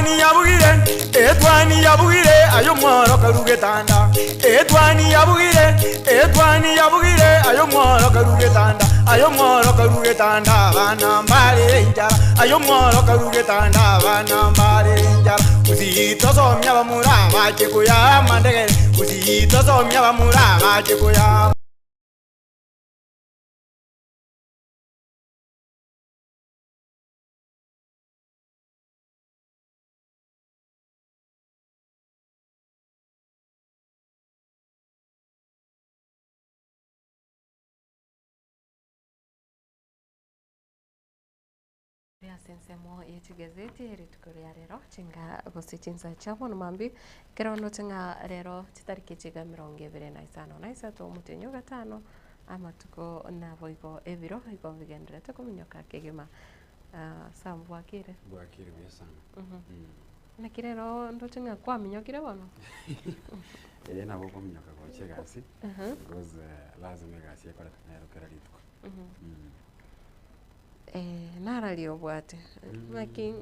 Etwani yabugire, etwani yabugire, aye omworo karu getanda. Etwani yabugire, etwani yabugire, aye omworo karu getanda. Aye omworo karu getanda, abana mbarere enchara. Aye omworo karu getanda, abana mbarere enchara. Gusii tosomia abamura abache koyaa amandegere, Gusii tosomia abamura abache koyaa. Ase ensemo ye chigazeti rituko ria rero chinga gose chinsa chia bono mambia ekero ndoche ng'a rero chitariki chiga emerongo ebere na isano na isato omotienyi o gatano amatuko naboigo ebiro igo bigendererete kominyoka kegima. Sam bwakire? Bwakire buya sana. Naki rero ndoche ng'a kwaminyokire bono? Ee nabo okominyoka gochia egasi because lazima egasi ekorekane ero kera rituko. Nararia obwate, naki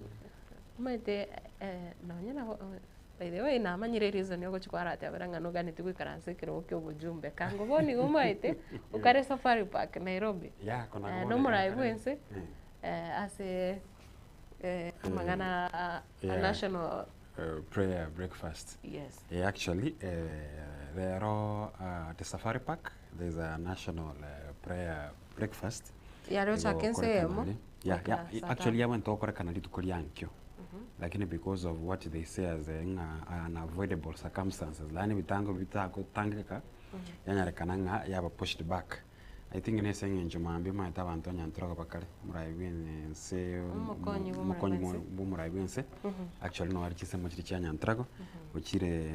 omanyete nonye nabo by the way namanyire ereason ogochia kwaratebera ng'a noganeti goikaransa ekerogo kia obojumbe kango bono igo omanyete okare safari park Nairobi, Yeah, kona bono na omorai iga bwa kare. ense ase amang'ana a Yeah. national Prayer breakfast. yes. Eh, actually rero at the Safari Park there's a national prayer breakfast. Yare ochake ense eyemo, Yeah, goika yeah, saa actually tano. yabwenerete gokorekana rituko ria nkio lakini because of what they say as ng'a unavoidable circumstances yaani ebitango bitagotangeka yanyarekana ng'a yaba pushed back. I think nese eng'encho mambia omanyete abanto onye ntoroka bakare omorai bwe ense Omokonyi bwa omokonyi omorai bwe ense. bwa omorai bwe ense actually nore chinsemo chiria chia Nyantrago ochire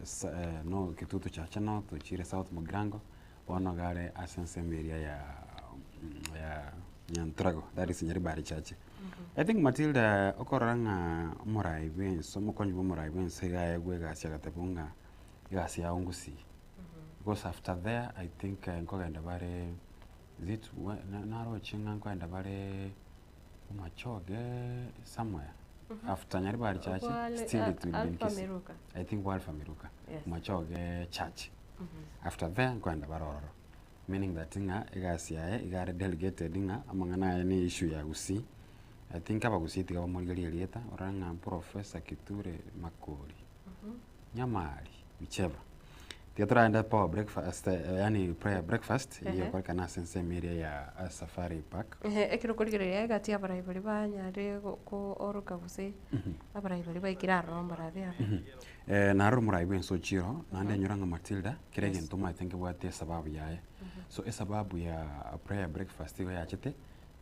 sa no Kitutu Chache North ochire South Mugirango Bono iga are ase ensemo eria ya ya Nyantrago, that is Nyaribari Chache. I think Matilda okorora ng'a omorai bwa ense omokonyi bwa omorai bwa ense iga aegwe egasi agatebwa ng'a egasi yago ngusii. Because after there I think nkogenda bare is it we- naroche ng'a nkogenda bare Bomachoge somewhere after Nyaribari Church still it will be in Alpha Kisii. Miruka. I think kwa Alpha Miruka Yes. Bomachoge Church after there nkoenda bare ororo meaning that ng'a egasi yaye iga are delegated ng'a amang'ana aye ne issue ya Gusii I think abagusii tiga bamorigerie erieta orore ng'a Professor Kithure Makori Nyamari whichever. Tiga toragende power breakfast yaani prayer breakfast eywo egokorekana ase ensemo eria ya Safari Park. Ehe, ekero okorigereria egati y'abarai baria banyare kooroka gose abarai baria baikire aroro mbarabe aba. Naro omorai bwense ochire oo, naende enyora ng'a Matilda, kera egento omanyete nkebwate esababu yaye. So esababu ya prayer breakfast igo yachete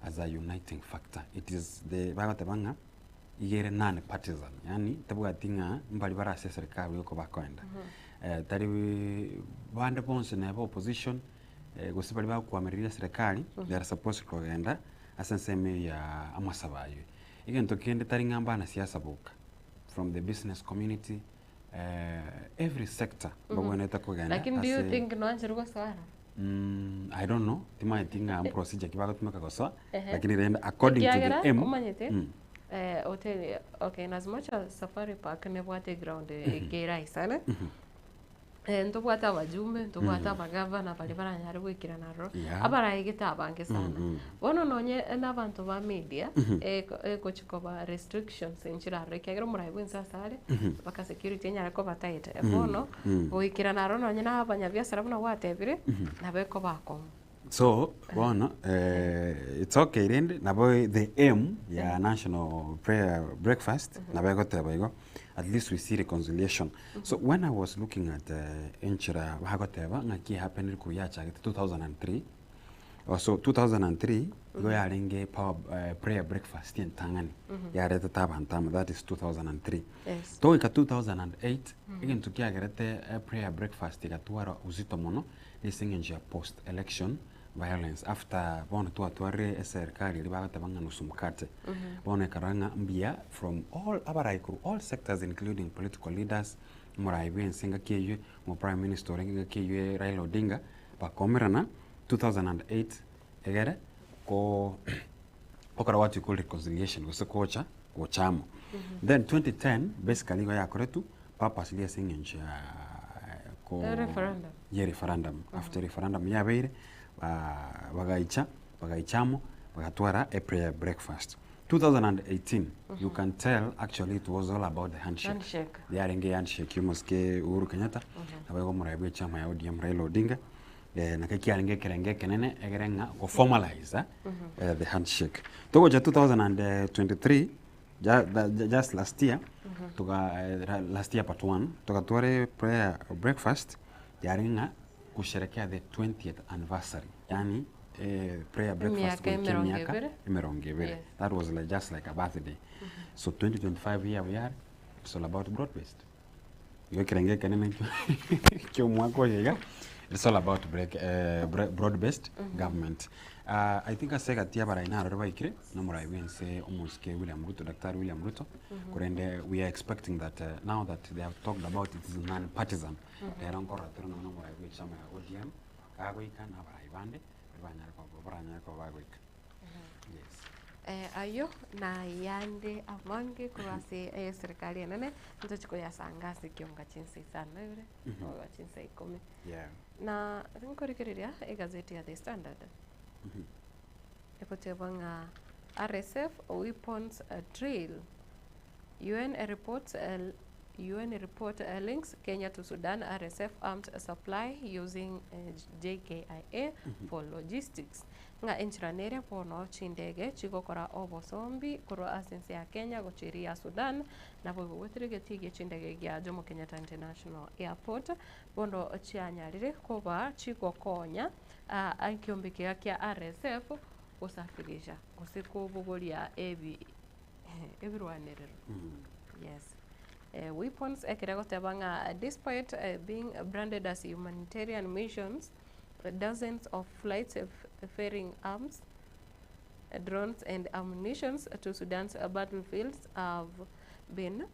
as a uniting factor. It is the bagoteba ng'a iga ere non partisan, yaani tebwati ng'a mbari bare ase eserikari rioka bakoenda. Tari bande bonsi neba opposition gose baria bagokwamireria eserikari, they are supposed kogenda ase ensemo eye ya amasabo aywo. Egento kende tari ng'a mbana siasa boka, from the business community, every sector mbabwenerete kogenda Lakini do you ase think noancherwe gosoa aro? I don't know, timanyeti ng'a procedure ki bagotumeka gosoa, Ehe. lakini rende according to the Ekiagera aim, omanyete hoteli okay in as much as Safari Park nebwate eground ekeraisane, ntobwate abajumbe, ntobwate abagavana baria baranyare goikerana aroro, abaraegete abange sana. Bono nonye na abanto ba media, egochi koba restrictions nchire aroro ekiagera omorai bwensi ase are, mpaka security enyare koba tight. Bono, goikerana aroro nonye na abanyabiasara buna gwatebire, nabo ekoba akong'u. So bono it's okay rende nabo the aim ya national prayer breakfast nabo egoteba igo at least we see reconciliation. So when I was looking at enchera bagoteba ng'aki ehappenire korwa yachagete 2003 so 2003 igo yarenge power prayer breakfast entang'ani yaretete abanto amo that is 2003. Yes. Togoika 2008 egento kiagerete prayer breakfast egatwara uzito mono Ase eng'encho ya post election violence after bono twatwarire eserikari eria bagoteba ng'a nusu mkate, bono ekarora ng'a mbuya from all abarai korwa all sectors including political leaders, omorai bwa ense engaki eywo, omo prime minister orenge engaki eywo Raila Odinga, bakomerana 2008 egere ko gokora what we call reconciliation gose gocha gocha amo. Then 2010 basically igo yakoretwe purposely ase eng'encho ya ko Ya referendum. ye referendum. After referendum yabeire, ba- bagaicha bagaicha amo bagatwara a prayer breakfast. 2018 you can tell actually it was all about the handshake. Handshake. Yarenge handshake ya omosike Uhuru Kenyatta, nabo igo omorai bwa echama ya ODM Raila Odinga, eh, naki kiarenge ekerengo ekenene egere ng'a go formalize eh, the handshake. Togocha 2023 ja, the, ju- just last year toga eh, ra- last year part one togatwara prayer breakfast yarenge ng'a kusherekea the 20th anniversary yani eh, prayer breakfast Emiaka goika emerongo emiaka ebere. emerongo ebere Yes. that was like just like a birthday so 2025 here we are it's all about broad based igo ekerenge ekenene kia omwaka oyo iga it's all about break, eh, broad based government uh, i think ase egati y'abarai narore baikire na omorai bwense omosike William Ruto Daktari William Ruto korende we are expecting that uh, now that they have talked about it is non-partisan rero nkorora tore nonya na omorai bw'echama ya ODM kagoika na abarai bande baria banyare koba baranyare koba bagoika yes Eh, ayio nayande amange korwa ase eserikari enene, ntochi koyasanga ase ekionga chinsa isano na ibere, oba chinsa ikomi. yeah Na nkorigereria egazeti ya The Standard, egoteba ng'a RSF weapons trail, UN reports UN report links Kenya to Sudan RSF arms supply using JKIA for logistics. Ng'a enchera nere bono chindege chigokora obosombi korwa ase ense ya Kenya gochia eria ya Sudan, naboigo goetera egetii gie chindege gia Jomo Kenyatta International Airport bono chianyarire koba chigokonya ekiombe keria kia RSF gosafirisha gose kobogoria ebi ebirwanerero. Yes. Weapons ekere goteba ng'a despite being branded as humanitarian missions, dozens of flights ferrying arms, drones and ammunitions to Sudan's battlefields have been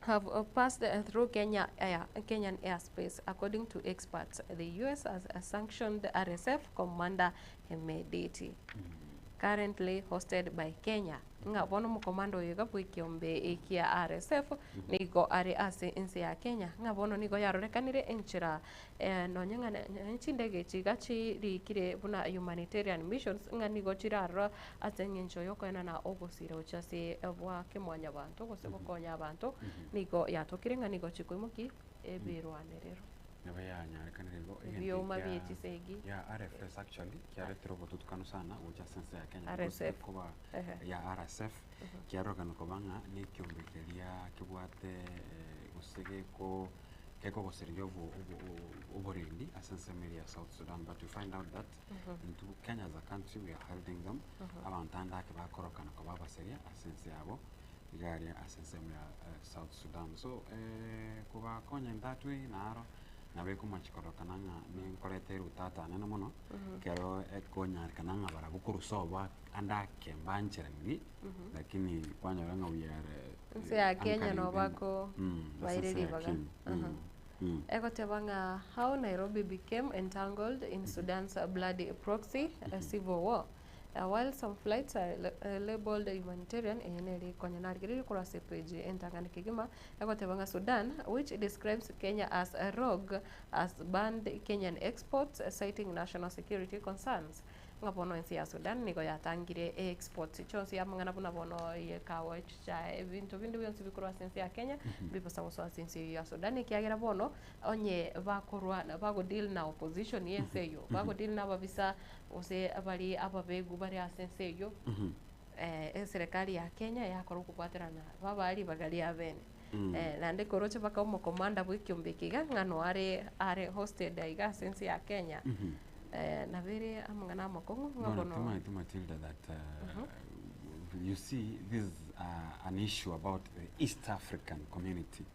have passed through Kenya air, Kenyan airspace. According to experts, the US has sanctioned RSF commander Hemedti, currently hosted by Kenya. Ng'a bono omokomanda oyo iga bw'ekiombe ekia RSF nigo are ase ense ya Kenya. Ng'a bono nigo yarorekanire enchera eh, nonye ng'a ne chindege echi iga chirikire buna humanitarian missions ng'a nigo chirarora ase eng'encho y'okoenana ogosira gochia ase bwa kemwanyabanto gose gokonya abanto, nigo yatokire ng'a nigo chikoimokia ebirwanerero. Nabo yanyarekanire igo egento Ebioma ekia bie chisegi. ya RFS actually kiaretire obotutukanu sana gocha ase ense ya Kenya because RSF. ekoba Ehe. ya RSF kiarorokana koba ng'a na ekiombe keria kebwate eh, gose geko gekogosereria obo obo oborendi ase ensemo eria ya South Sudan but you find out that intwe Kenya as a country we are holding them abanto ande ake bakorokana koba abaseria ase ense yabo iga aria ase ensemo ya South Sudan. So kobakonya in that way naro nabo ekomochia korokana ng'a ninkorete erutata anene mono, ekero ekonyarekana ng'a barabwo korwa sobo ande ake mbancheraniri, lakini kwanyora ng'a we are Ense ya Kenya anchoring nabo them. bako Ase baire ense ya ribaga. Kenya. Egoteba ng'a how Nairobi became entangled in Sudan's bloody proxy civil war. While some flights are labelled humanitarian, eye nere konya narigereria korwa ase epage entang'ani kegima, egoteba ng'a Sudan, which describes Kenya as a rogue, has banned Kenyan exports, citing national security concerns. Ng'a bono ense ya Sudan nigo yatangire exports chionsi amang'ana buna bono ye kahawa, echichae, ebinto binde bionsi bikorwa ase ense ya Kenya, mbibosa gosoa ase ense eyio ya Sudan, ekiagera bono onye bakorwa bagodeal na opposition ya ense eyio, bagodeal na ababisa gose baria ababegu bare ase ense eyio, eserekari ya Kenya yakora okobwaterana babaa ribaga ria bene. Naende koroche mpaka omokomanda bwa ekiombe eke iga ng'a no are are hosted aiga ase ense ya Kenya, nabo ere amang'ana amakong'u ng'a Bono bono tomaete Matilda that you see this is an issue about the East African community.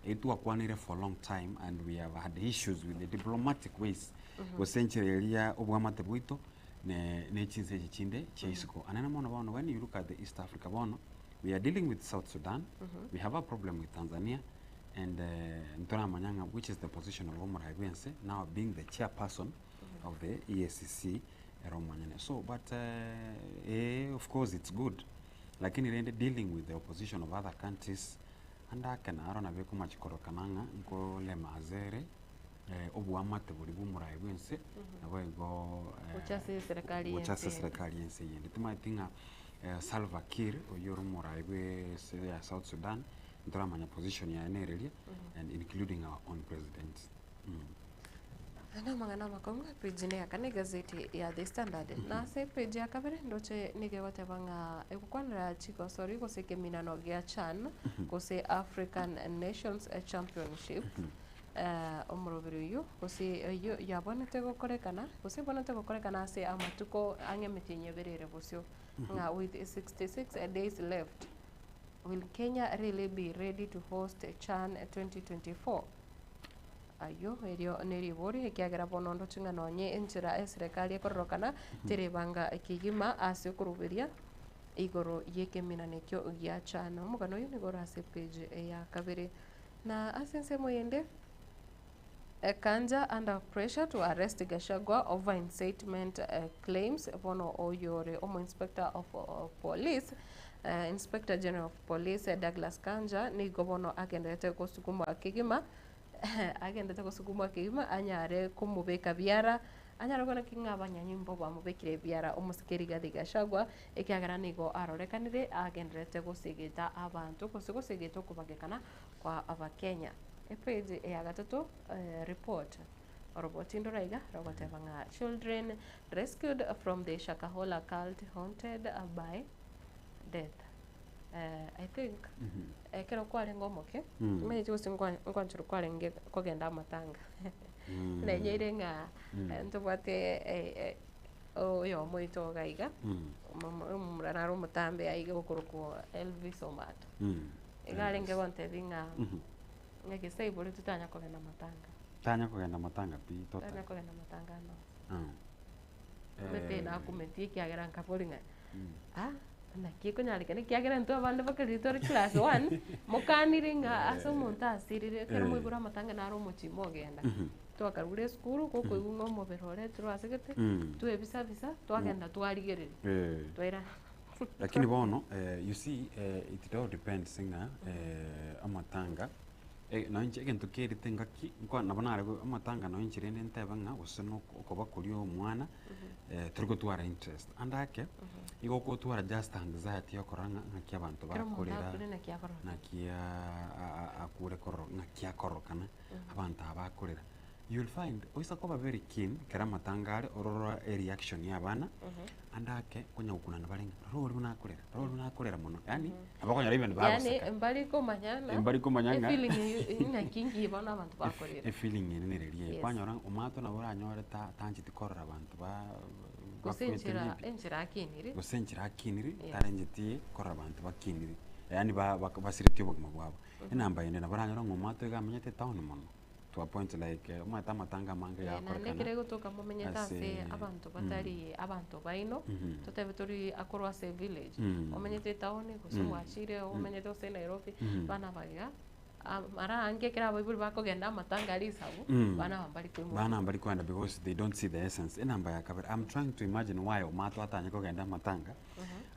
Etwakwanire for a long time and we have had issues with the diplomatic ways gose enchera eria obwamate bwaito ne ne chinse echi chinde chia isiko. Anene mono bono when you look at the East Africa bono we are dealing with South Sudan, we have a problem with Tanzania and ntoramanya ng'a which is the position of omorai bwense now being the chairperson of the EACC ere omonyene. So but eh of course it's good. Lakini rende dealing with the opposition of other countries, ande ake naro nabo ekomachi korokana ng'a nkolemaza ere oboamate boria bwa omorai bwa ense, nabo igo Gocha ase eserekari gocha ase y'ense eyende. eserekari y'ense eyende. Timanyeti ng'a Salva Kiir oyio ore omorai bwa ense ya South Sudan, ntoramanya position yaye nereria and including our own president. Namang'ana amakong'u epage ne ya kane egazeti ya The Standard. Na ase epage ya kabere ndoche nigo egoteba ng'a egokwanera chigosori gose ekeminano gia CHAN gose African Nations Championship omoroberi oyio gose oyio yabwanete gokorekana gose ebwanete gokorekana ase amatuko ang'e emetienyi ebere ere bosio ng'a with 66 days left will Kenya really be ready to host CHAN 2024? Ayio erio neribori, ekiagera bono ndoche ng'a nonye enchera eserekari ekororokana terebanga kegima ase okoruberia igoro y'ekeminano ekio giachana. Omogano oyio nigo ore ase epage ya kabere. Na ase ensemo eyende, Kanja under pressure to arrest Gachagua over incitement claims, bono oyore omo inspector of police, Inspector General of Police Douglas Kanja nigo bono agenderete gosukumwa kegima agendete gosukumwa kegima anyare komobeka biara, anyare kobua naki ng'a abanyanyimbo bamobekire biara omosike Rigathi Gachagua, ekiagera nigo arorekanire agenderete gosegeta abanto gose gosegeta okobagekana kwa abakenya. Epage ya gatato report oroboti ndore iga rogoteba ng'a children rescued from the Shakahola cult haunted by death. I think ekero kwarenge omoke, timanyeti gose nkwancherwa kwarenge kogenda amatanga. Nainyoire ng'a ntobwate oyomo oito iga iga, omomura nare omotambe aiga okorokwa Elvis Omato. Iga arenge gontebia ng'a ng'a gese aiboretwe tanya kogenda matanga. Tanya kogenda matanga pi totally. Tanya kogenda matanga ande onsi. Omanyete nakumeti ekiagera nkaboria ng'a ah naki ekonyarekana ekiagera intwe abande mpaka riria tore class one, mokanire ng'a ase omonto asirire ekero mwaigure amatanga naro omochie mogenda. Twakarure esukuru, gokoigwa ng'a omobere oretirwe ase gete, twebisa bisa, twagenda twarigereria, twairana. Lakini bono you see it all depends ng'a amatanga nonye inche egento kerete ngaki nko nabo nare amatanga nonye inche rende ntebe ng'a gose na okoba koria omwana tori gotwara interest. Ande ake, igo okotwara just anxiety ya okorora ng'a ng'aki abanto Ekero omonto bakorera, akure naki akorora. naki akure korora ng'aki akororokana, abanto aba bakorera. You will find, oisa koba very keen ekero amatanga are, orore ereaction ya abana, ande ake konya gokunana bare ng'a rora oria buna akorera, rora oria buna akorera mono, yaani nabo okonyora even Yaani bagoseka. mbari komanyana, Mbari komanya ng'a efeeling eywo ng'aki nki bono abanto bakorera. Efeeling ere nere eria, Yes. kwanyora ng'a omwate nabo oranyore ta tancheti korora abanto ba Gose bakwete enchera maybe. enchera akiniri. Gose enchera akiniri, Yes. tarencheti korora abanto bakiniri, yaani ba basiretie obogima bwabo. Enamba ende nabo oranyore ng'a omwate iga amenyete etown mono. to a point like omanyete amatanga amange Eh, naende gakorekana ekere egotoka momenyete ase ase abanto batari abanto baino, totebe tori akorwa ase evillage, omenyete etown gose mwachire omenyete gose Nairobi, bana aba iga, mara aange ekero abaibori bakogenda amatanga aria risabu, bana aba mbari koimoka. Bana mbari koenda because they don't see the essence. Enamba ya kabere, I'm trying to imagine why omwate atanye kogenda amatanga,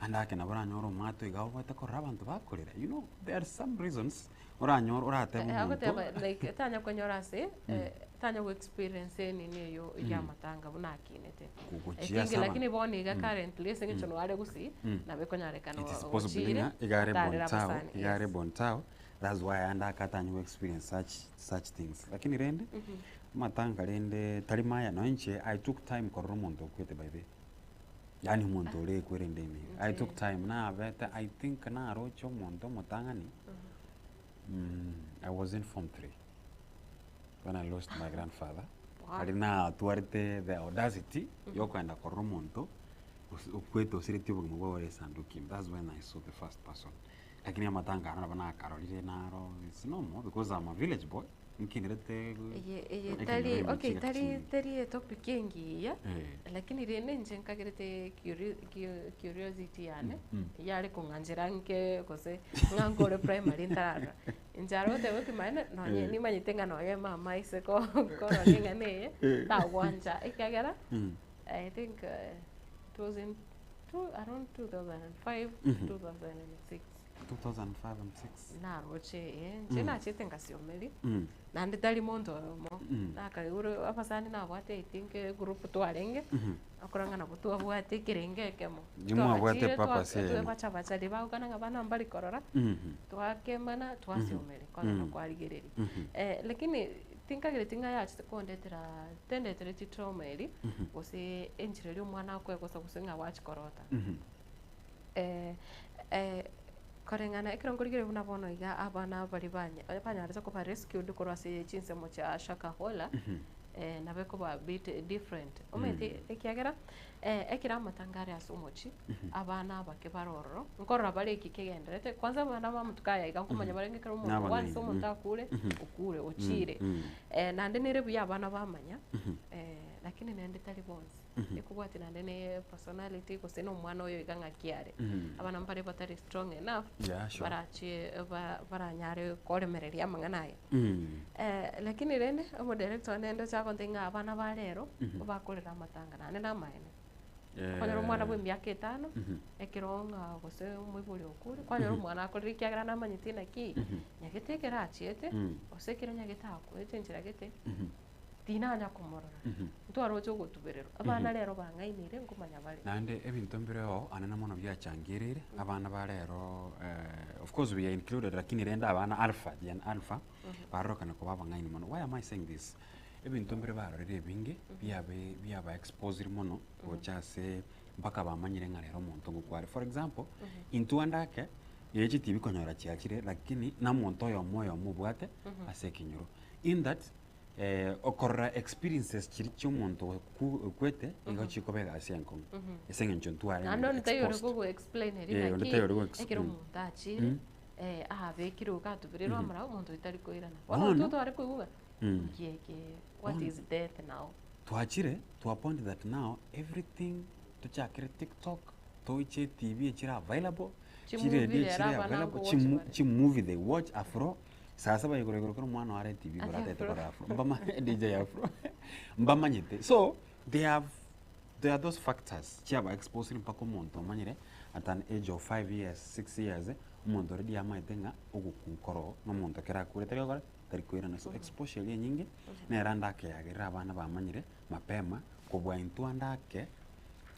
ande ake nabo oranyore omwate iga obwate korora abanto bakorera, you know there are some reasons Oranyore oratebe Eh, omonto. agoteba like tanya konyora ase eh, tanya go experience enini eyo ya amatanga buna akinete. Go- I gochia think ase aba- lakini bono iga currently ase eng'encho noare gusii nabo ekonyarekana It is o- possible ochire ng'a iga are otarere Bontao, abasani, iga are yes. Bontao, that's why ande akatanya go experience such such things. Lakini rende, amatanga rende tari maya, nonye inche I took time korora omonto okwete by the way. Yaani omonto ore ekwerende ime iga. I took time nabete I think naroche omonto omotang'ani, I was in form three when I lost my grandfather. Wow. Aria natwarete the audacity ya okoenda korora omonto ose okwete osiretie obogima bwaye ore esanduki ime. That's when I saw the first person. Lakini amatanga aro nabo nakarorire naro it's normal because I'm a village boy. Nkinerete Eye eye ekenyoro tari ime okay chingaki tari chinyinge. tari etopic engiya, Eh. lakini rende inche nkagerete curiosity yane, yare kong'anchera nke gose ng'a nkore primary ntararora. Inche aro goteba ekemanene nonye Eh. nimanyete ng'a nonye mama aise ko korora eng'ana eye, tagwancha ekiagera, I think it was in. two, around 2005, 2006. 2005 and 6. Naroche eh, inche nachete ngasiomeria, Mm. naende tari monto oyomo, nakaigure abasani nabwate I think egroup twarenge, okora ng'a nabo twabwate ekerenge ekemo. Nimwabwate Twagachire purpose twa- eyemo. twebacha bacha bagokana ng'a bana mbari korora, twakemana twasiomeria kogenda kwarigereria. Lakini tinkagereti ng'a yachete kondetera tendetereti trauma eria, gose enchera eria omwana akoegosa gose ng'a gwachi korota. Koreng'ana ekero nkorigereria buna bono iga abana baria banya banyarete koba rescued korwa ase chinsemo chia Shakahola, nabo ekoba bit different. Omanyete ekiagera ekero amatanga are ase omochie, abana abake bare ororo, nkorora bare eki kegenderete, kwanza abana ba amatuko aya iga nkomanya barenge ekero omonto Nabang'aini, once omonto akure, okure, ochire. Naende nere buya abana bamanya, lakini naende tari bonsi. Ekobwatia naende ne personality gose na omwana oyo iga ng'aki are. Abana mbare batari strong enough, Yeah, sure. barachie ba- baranyare koremereria amang'ana aya. Lakini rende, omodirector one ndoche agontebia ng'a abana ba rero, bakorera amatanga naende namaene. Okonyora omwana bwa emiaka etano, ekero ng'a gose omoibori okure, kwanyora omwana akorire ekiagera namanyeti naki, nyagete ekero achiete, gose ekero nyagete akwete enchera gete, tinanya komorora, ntwaroche ogotubererwa. Abana rero bang'ainire nkomanya bare. Naende ebinto mbireo anene mono biachangireire, abana ba rero of course we are included lakini rende abana alpha, gen alpha, barorokana koba abang'aini mono. Why am I saying this? Ebinto mbire barorire ebinge, biabe biaba exposed mono, gocha ase mpaka bamanyire ng'a rero omonto ngokwa are. For example, intwe ande ake, eye chitibi konyora chiachire lakini na omonto oyomo oyomo obwate ase ekenyoro. In that, okorora experiences chiria chia omonto okwete, nigo chikoba egasi enkong'u, ase eng'encho ntwarenge Naende onde taiyo ore exposed. kogo explain eri Eh, onde naki taiyo ore go ex- ekero omonto achire, abekire iga atubererwe amarago omonto oyio tari koirana. Bono Bono. intwe tware koigwa ng'a nki eke, what Bono. is death now? Twachire to a point that now everything tochakire tiktok, toiche etv echire available, Chimovie chiredio rero chire abana available, ngogochi chimu bare. chimovie they watch afro, saa saba igoro igoro ekero omwana oare etv igoro Ati atete afro. korora afro, mbama DJ afro, mbamanyete. So, they have there are those factors chiaba exposed mpaka omonto omanyire at an age of 5 years, 6 years, omonto already amaete ng'a ogokwa nkoro na omonto ekero akure tari gokora ki? Tari koirana. So exposure eria enyinge, nere ande akeagerera abana bamanyire mapema kobua intwe ande ake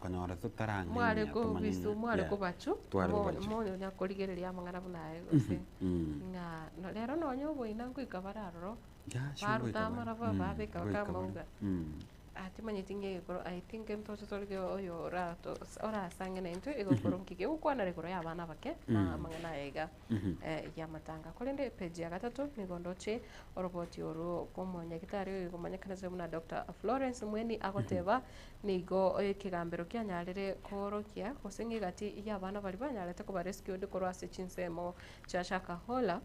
konyora Mware totarang'ainia tomanye kobisu ng'a mware yeah, kobachu tware mo- kobachu. monya korigereria amang'ana buna aye gose Mm. ng'a no rero nonya oboina nkoika bare aroro Yeah, sure baruta ngoika bare. amaraba Mm, babeka ngoika bare. amauga. Mm. Ah, timanyeti ng'a egekoro I think ntoche torige oyo orato orasange naintwe egekoro nki kegokwanera igoro ya abana abake na amang'ana aya iga y'amatanga. Korende epage ya gatato nigo ndoche oroboti oro rw'omonyagitari oyo omanyekanete buna Doctor Florence Mweni agoteba nigo ekegambero kianyarire koorokia gose ng'a egati y'abana baria banyarete koba rescued korwa ase chinsemo chia Shakahola.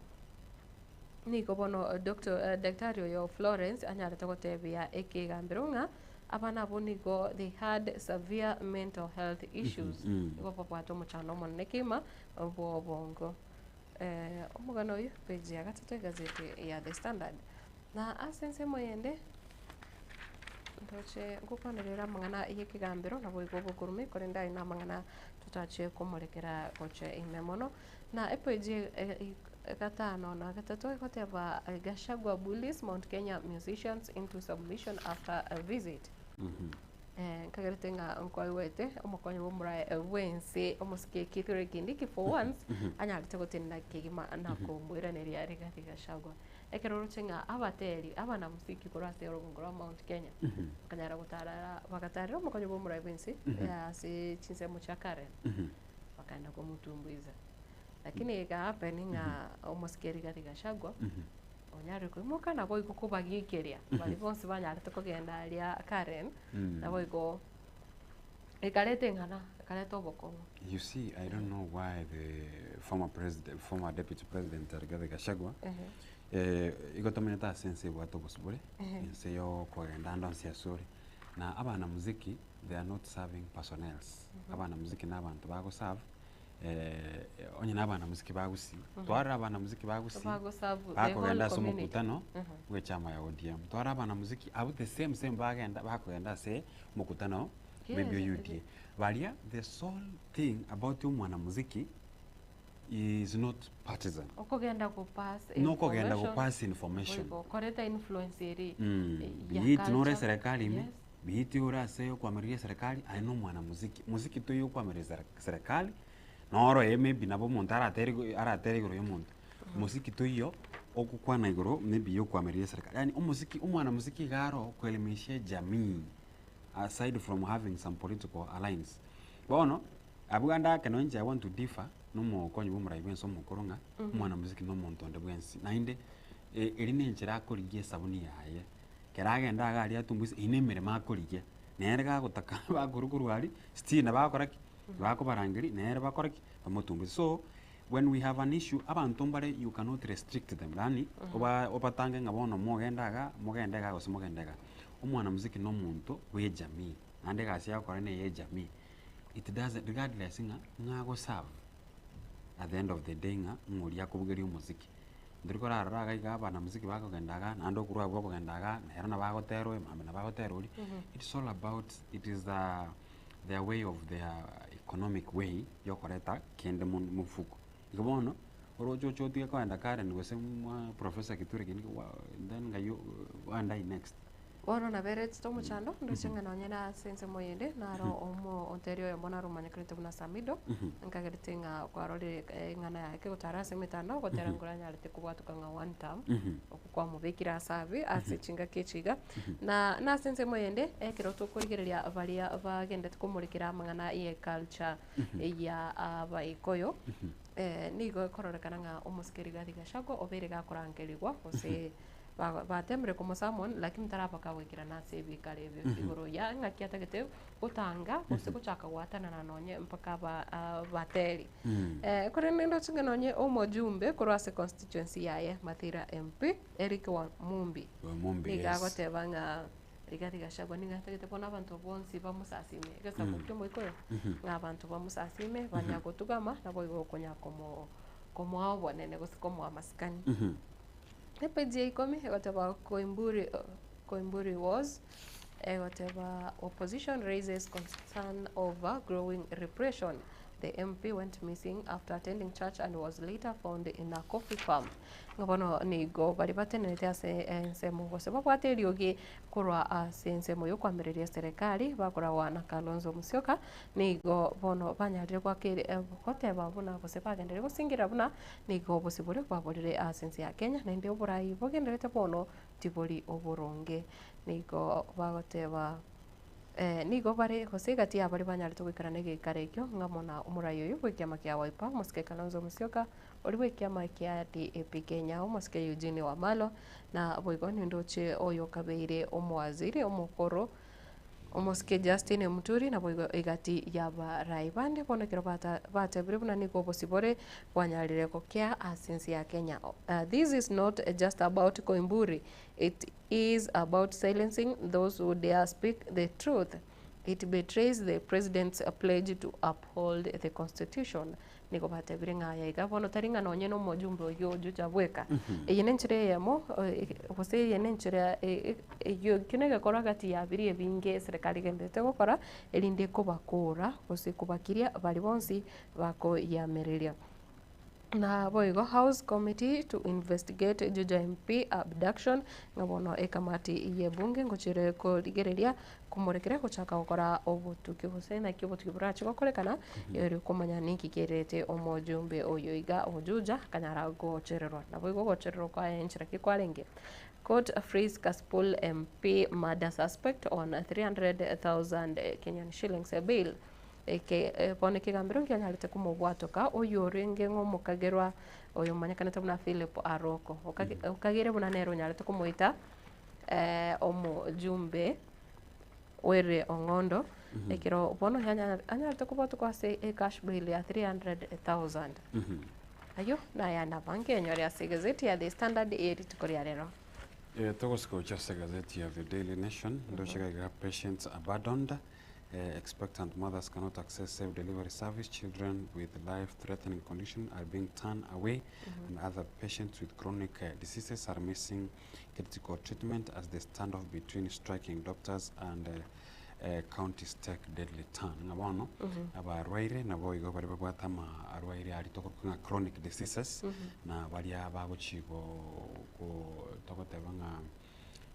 Nigo bono Doctor, Daktari oyo Florence anyarete gotebia ekegambero ng'a abana abwo nigo they had severe mental health issues, nigo babwate omochando omonene kegima bw'obongo. Omogano oyo page ya gatato egazeti ya The Standard. Na ase ensemo eyende ndoche ngokwanerera amang'ana y'ekegambero naboigo obokurume korende aye namang'ana totache komorekera gocha ime mono. Na epage gatano na gatato egoteba Gachagua bullies Mount Kenya musicians into submission after a visit. Nkagerete ng'a nkwaigwete omokonyi bw'omorae bw'ense omosike Kithure Kindiki for once anyarete gotenena kegima na komoiraneria Rigathi Gachagua. Ekero oroche ng'a abateri abanamuziki korwa ase orogongo rwa Mount Kenya bakanyara gotarara bagatarera omokonyi bw'omorae bw'ense ase chinsemo chia Karen. Bakaenda komotumbuiza. Lakini ega happen ng'a omosike Rigathi Gachagua onyarire koimoka naboigo kobagikeria baria bonsi banyarete kogenda aria Karen naboigo ekareta eng'ana ekareta obokong'u. You see, I don't know why the former president, former deputy president Rigathi Gachagua eh, igo tomenyete ase ense ebwate obosibore, ense yokogenda ande onsi ase ore. Na abanamuziki they are not serving personnels. Abanamuziki na abanto bagoserve onye na abanamuziki ba Gusii, twarora abanamuziki ba Gusii Bagoserve the bakogenda whole ase community. omokutano bw'echama ya ODM. Twarora abanamuziki abwo the same same bagenda bakogenda ase omokutano. Maybe Yes, o UDA. Baria the sole thing about omwanamuziki is not partisan. Okogenda go pass Nokogenda go information, pass information. boigo koreta influence eri ya Biyiti nore culture. eserekari ime, Yes. biyiti ore ase okwamereria eserekari, aye na omwanamuziki. Muziki toiyo okwamereria sere serikali, noro eye maybe nabo omonto aratere igo aratere igoro ya omonto. Muziki toiyo ogokwana igoro maybe ya okwamereria eserekari. Yaani omosiki omwanamuziki iga aro kuelimisha ejamii aside from having some political alliance. Bono, abwo ande ake nonye inche I want to differ na omokonyi bwa omorai bwensi omokoro ng'a omwanamuziki na omonto onde bwensi. Naende eri na enchera akorigia esabuni yaye, ekero agenda iga aria atumbuise, eywo na emeremo akorigia, nere gagotaka bakorwa korwa aria, still nabo agokora ki? Bakobarangeria nere bakore ki? Bamotumbuise. So, when we have an issue, abanto mbare you cannot restrict them, yaani oba obatange ng'a bono mogende iga, mogende iga gose mogende iga. Omwanamuziki na omonto bwa ejamii, naende egasi agokora na eye ejamii, it doesn't regardless ng'a ng'a agoserve at the end of the day ng'a ng'a oria akobugeria omosiki. Ntori korarora iga iga abanamuziki bakogenda iga, naende okorwa abwo okogenda iga, nere nabo agotera oyo, mambia nabo agotera oria, it's all about it is the their way of their economic way yokoreta kende mon mofuko. Igo bono, oroche oche otige kogenda Karen gose mwa Professor Kithure Kindiki wa then ng'ai oende next. Bono naberetete omochando, ndoche ng'a nonye na ase ensemo eyende, naro omo onteri oyomo naro omanyekanete buna Samido, nkagerete ng'a kwarorire eng'ana yaye kegotara ase emetandao, gotera nkoro anyarete kobwatoka ng'a one term, okwo kwamobekire ase abe ase chingaki echi iga. Na nase ensemo eyende, ekero tokorigereria baria bagendete komorekera amang'ana ye culture ya abaikoyo, nigo ekororekana ng'a omosike Rigathi Gachagua obeire gakorangerigwa gose Ba- batemire komosummon lakini tarabaka goikerana ase ebikaro ebio igoro ya ng'aki atagete gotanga gose gochaka goatanana nonye mpaka aba abateri. Korende ndoche ng'a nonye omojumbe korwa ase constituency yaye Mathira MP, Eric Wamumbi, Wamumbi, nigo yes. agoteba ng'a Rigathi Gachagua nigo atagete bono abanto bonsi bamosasime egesaku kia omoikoyo, ng'a abanto bamosasime banya gotugama naboigo okonya komo komoa obonene gose komoa amasikani. Epeji ya ikomi egoteba Koimburi, Koimburi was egoteba opposition raises concern over growing repression. The MP went missing after attending church and was later found in a coffee farm. Ng'a bono nigo baria batenenete ase ensemo gose babwate eriogi korwa ase ensemo y'okoamereria eserekari bakoragwa na Kalonzo Musyoka nigo bono banyarire goaka goteba buna gose bagenderire gosingira buna Nigo obosibore bwaborire ase ense ya Kenya, naende oborai bogendererete bono tibori oboronge. Nigo bagoteba nigo bare gose egati ya baria banyarete goikerana egeikaro ekio ng'amo na omorai oyo bw'ekiama kia Wiper, omosike Kalonzo Musyoka, oria bw'ekiama kia DAP Kenya, omosike Eugene Wamalwa, na boigo nindoche oyokabeire omowaziri omokoro Omosike Justin Muturi naboigo egati y'abarai bande bono ekero batebire buna nigo obosibore bwanyarire gokea ase ense ya Kenya. This is not just about Koimburi, it is about silencing those who dare speak the truth. It betrays the president's pledge to uphold the constitution. Nigo batebire ng'a aya iga bono tari ng'a nonye nomojumbe oyio ojucha bweka. Eye nenchera eyemo gose eye nenchera eyio ekio negekorwa gati ya biria ebinge eserekari egendererete gokora erinde kobakora gose kobakiria baria bonsi bakoyamereria. Naboigo House Committee to investigate Juja MP abduction ng'a bono ekamati y'ebunge ngochire korigereria Komorekere gochaka gokora obotuki gose naki obotuki borache gokorekana, erio komanya ninki kerete omojumbe oyo iga ojuja akanyara gochererwa. Naboigo ogochererwa kwaye enchera ki kwarenge? Court frees Kasipul MP murder suspect on 300,000 Kenyan shillings bail. Eke bono ekegambero nkianyarete komobwatoka oyio orenge ng'omokagerwa oyo omanyekanete buna Philip Aroko. Okagere buna nere onyarete komoita omojumbe Were Ong'ondo, ekero bono anyarete kobwatokwa ase ecash bail ya 300,000. Ayio nayande abange enyore ase egazeti ya The Standard eye rituko ria rero. Togosika gochia ase egazeti ya The Daily Nation, ndoche iga iga patients abandoned, expectant mothers cannot access safe delivery service, children with life threatening condition are being turned away, and other patients with chronic diseases are missing critical treatment as the standoff between striking doctors and Counties take deadly turn ng'a bono abarwaire nabo igo baria babwate amarwaire aria tokorokwa ng'a chronic diseases na baria bagochi go go togoteba ng'a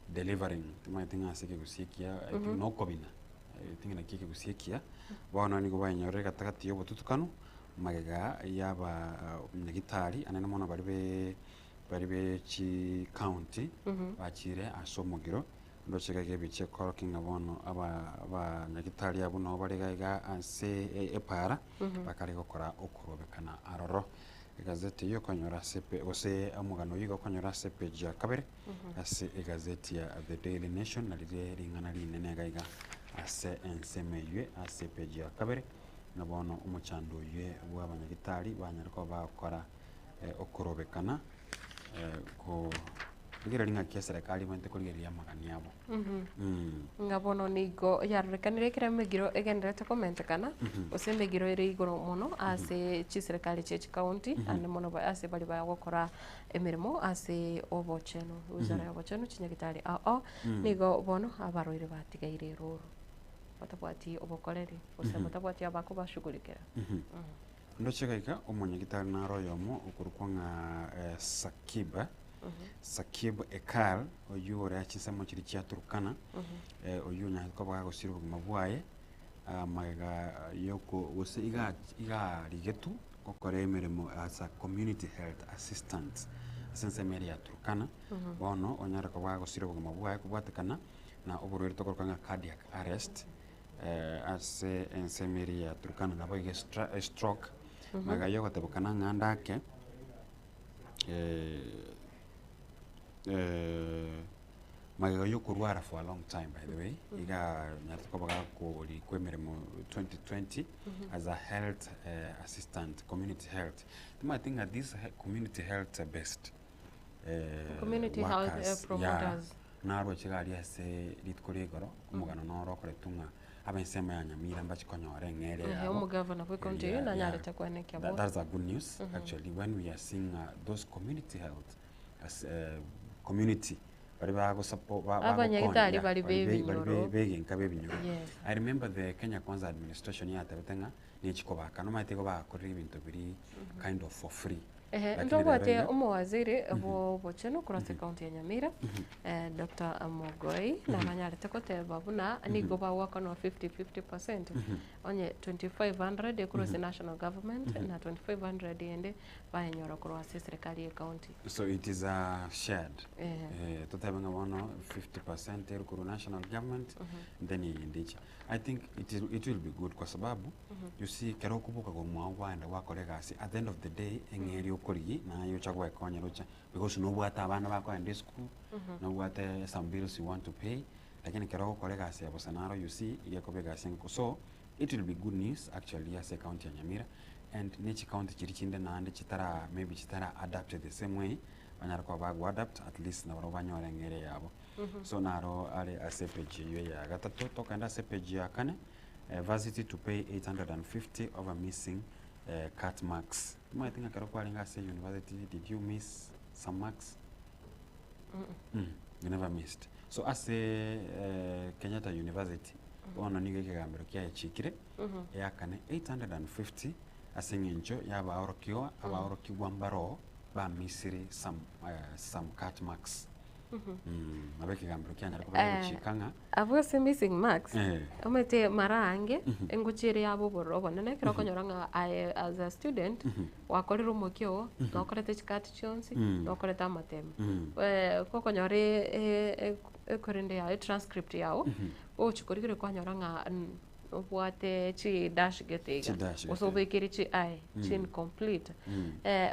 delivering timanyeti ng'a ase ekegusii ekiya I think nokobina I think naki ekegusii ekiya bono nigo baenyorire gatagati ya obotutukanu magega ya aba nyagitari anene mono baria be baria be chicounty bachire ase omogiro. Ndoche iga ebicha ekorokia ng'a bono aba abanyagitari abwo nabo bare iga iga ase epaara, bakare gokora okorobekana aroro. Egazeti eyio okonyora ase epe gose omogano oyio iga okonyora ase epage ya kabere, ase egazeti ya The Daily Nation, na riria ring'ana rinene iga iga ase ensemo eywo ase epage ya kabere, ng'a bono omochando oywe bwa abanyagitari banyare koba bagokora okorobekana ko. Rigereria ng'aki eserekari ebwenerete korigereria amagani abo. Ng'a bono nigo yarorekanire ekero emegiro egendererete komentekana, gose emegiro ere igoro mono ase chiserekari chie chikaunti, ande mono ba- ase baria bagokora emeremo ase obochenu, wizara ya obochenu, chinyagitari ao ao, nigo bono abarwaire batigaire eroro, batabwati obokoreri, gose batabwati abakobashughulikera. Ndoche gaika omonyagitari naro oyomo okorokwa ng'a Sakib, Sakib Ekal, oyio ore chinsemo chiria chia Turkana, oyio onyarete koba gagosira obogima bwaye, magega yoko gose iga iga arigetwe gokora emeremo as a community health assistant ase ensemo eria ya Turkana, bono onyare koba gagosira obogima bwaye kobwatekana na oborwaire tokoroka ng'a cardiac arrest. ase ensemo eria ya Turkana nabo iga estroke, magega ya ogotebekana ng'a ndake magega ya okorwara for a long time by the way, iga anyarete koba gakorikwa emeremo 2020 as a health assistant, community health. Timanyeti ng'a this community health based Community health workers, yeah, promoters. Naroche iga aria ase rituko ria igoro, omogano noro okoretwe ng'a ab'ensemo ya Nyamira mbache konyora eng'eria Ehe, yabo. omogavana bw'ecounty eyio Yeah, nanyarete yeah. koenekia That, bo. that's a good news actually when we are seeing those community health as community baria bagosupo ba- bagokonya, Abanyagitari yeah, baria baria be- baria b'ebinyoro. be- begenka b'ebinyoro. Yes. I remember the Kenya Kwanza administration yatebete ng'a nechikobaka nomanyete igo bagakorire ebinto biria kind of for free. Ehe, Lakini ntobwate rero iga- omowaziri bw'obochenu korwa ase ekaunti ya Nyamira, Doctor Mogoi, nabanyarete koteba buna nigo bagoakanwa 50-50%, onye 2500 ekorwa ase national government na 2500 ende bayenyora korwa ase eserekari ya ekaunti. So it is a shared. Ehe. Eh, totebe ng'a bono 50% ere korwa national government, then eyende eche. I think it is, it will be good kwa sababu you see ekero okoboka korwa mwao kwaenda gwakora egasi at the end of the day eng'eria okorigia naye ocha gwekonyera ocha because nobwate abana bakoenda esukuru, nobwate some bills you want to pay, lakini ekero ogokora egasi ya bosa naro you see iga ekoba egasi enko so it will be good news actually ase ecounty ya Nyamira and ne chicounty chiria chinde naende chitara maybe chitara adapt the same way banyare koba bagoadapt at least nabarabwo banyore eng'eria yabo. So naro are ase epage eyio ya gatato, tokogenda ase epage ya kane, varsity to pay 850 over missing cut marks. Omanyete ng'a ekero kwarenge ase university did you miss some marks? You never missed. So ase Kenyatta University, bono nigo ekegambero kiachikire, eakane 850 ase eng'encho ya abaorokigwa, abaorokigwa mbaro bamisire some, some cut marks. Nabo ekegambero kianyare koba gegochika ng'a Abwo ase missing marks, Eh. omanyete mara aange, engochi ere yaba obororo obonene ekero okonyora ng'a aye as a student, gwakorire omokia oo, nokorete chikati chionsi, nokorete amatemo. Gokonyora ekorende yago etranscript yago, ogochi korigereria kwanyora ng'a obwate chidash gete iga, Chidash gose gete. obekire chi I, chi incomplete.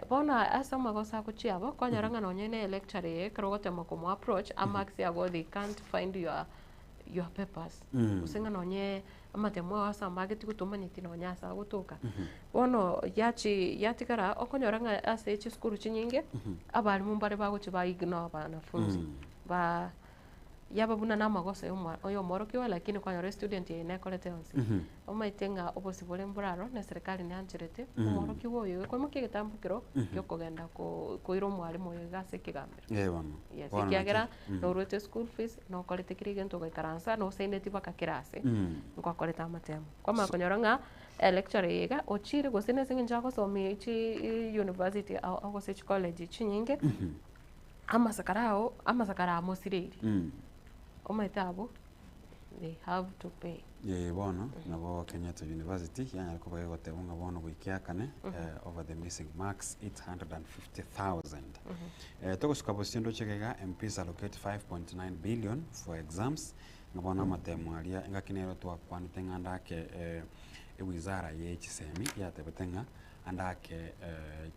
Bono ase amagoso agochia aba, kwanyora ng'a nonye na electurer eye ekero ogotema komo approach, amarks ago they can't find your your papers. Gose ng'a nonye amatemo ao ase amageti gotomanyeti nonye ase agotoka. Bono yachi yatigara okonyora ng'a ase chisukuru chinyinge, abalimu mbare bagochia ba ignore abanafunzi, ba. Yaba buna namagoso ya oyomorokigwa lakini kwanyora estudent eye nekorete yonsi. Omanyete ng'a obosibore mbore aro na eserekari neancherete omworokigwa oyo iga koimokia egetambo kero giokogenda koira omwalimu oyo iga ase ekegambero. Eh bono. Yes, Bono ekiagera naki. norwete eschool fees, nokorete kera egento ogaikaransa, nosaineti mpaka kera ase, nkwakorete amatemo. Kwamanya konyora ng'a electurer eye iga ochire gose nase eng'encho agosomia chi university gose chicollege chinyinge. Amasakara ao, amasakara amosireiri, omanyete abwo they have to pay. Ee bono nabo Kenyatta University yanyara koba egoteba ng'a bono goika eakane over the missing marks 850,000. Togosuka bosio ndoche iga iga MPs allocate 5.9 billion for exams ng'a bono amatemo aria engaki nero twakwanete ng'a ndake ewizara ye chisemi yatebete ng'a Ande ake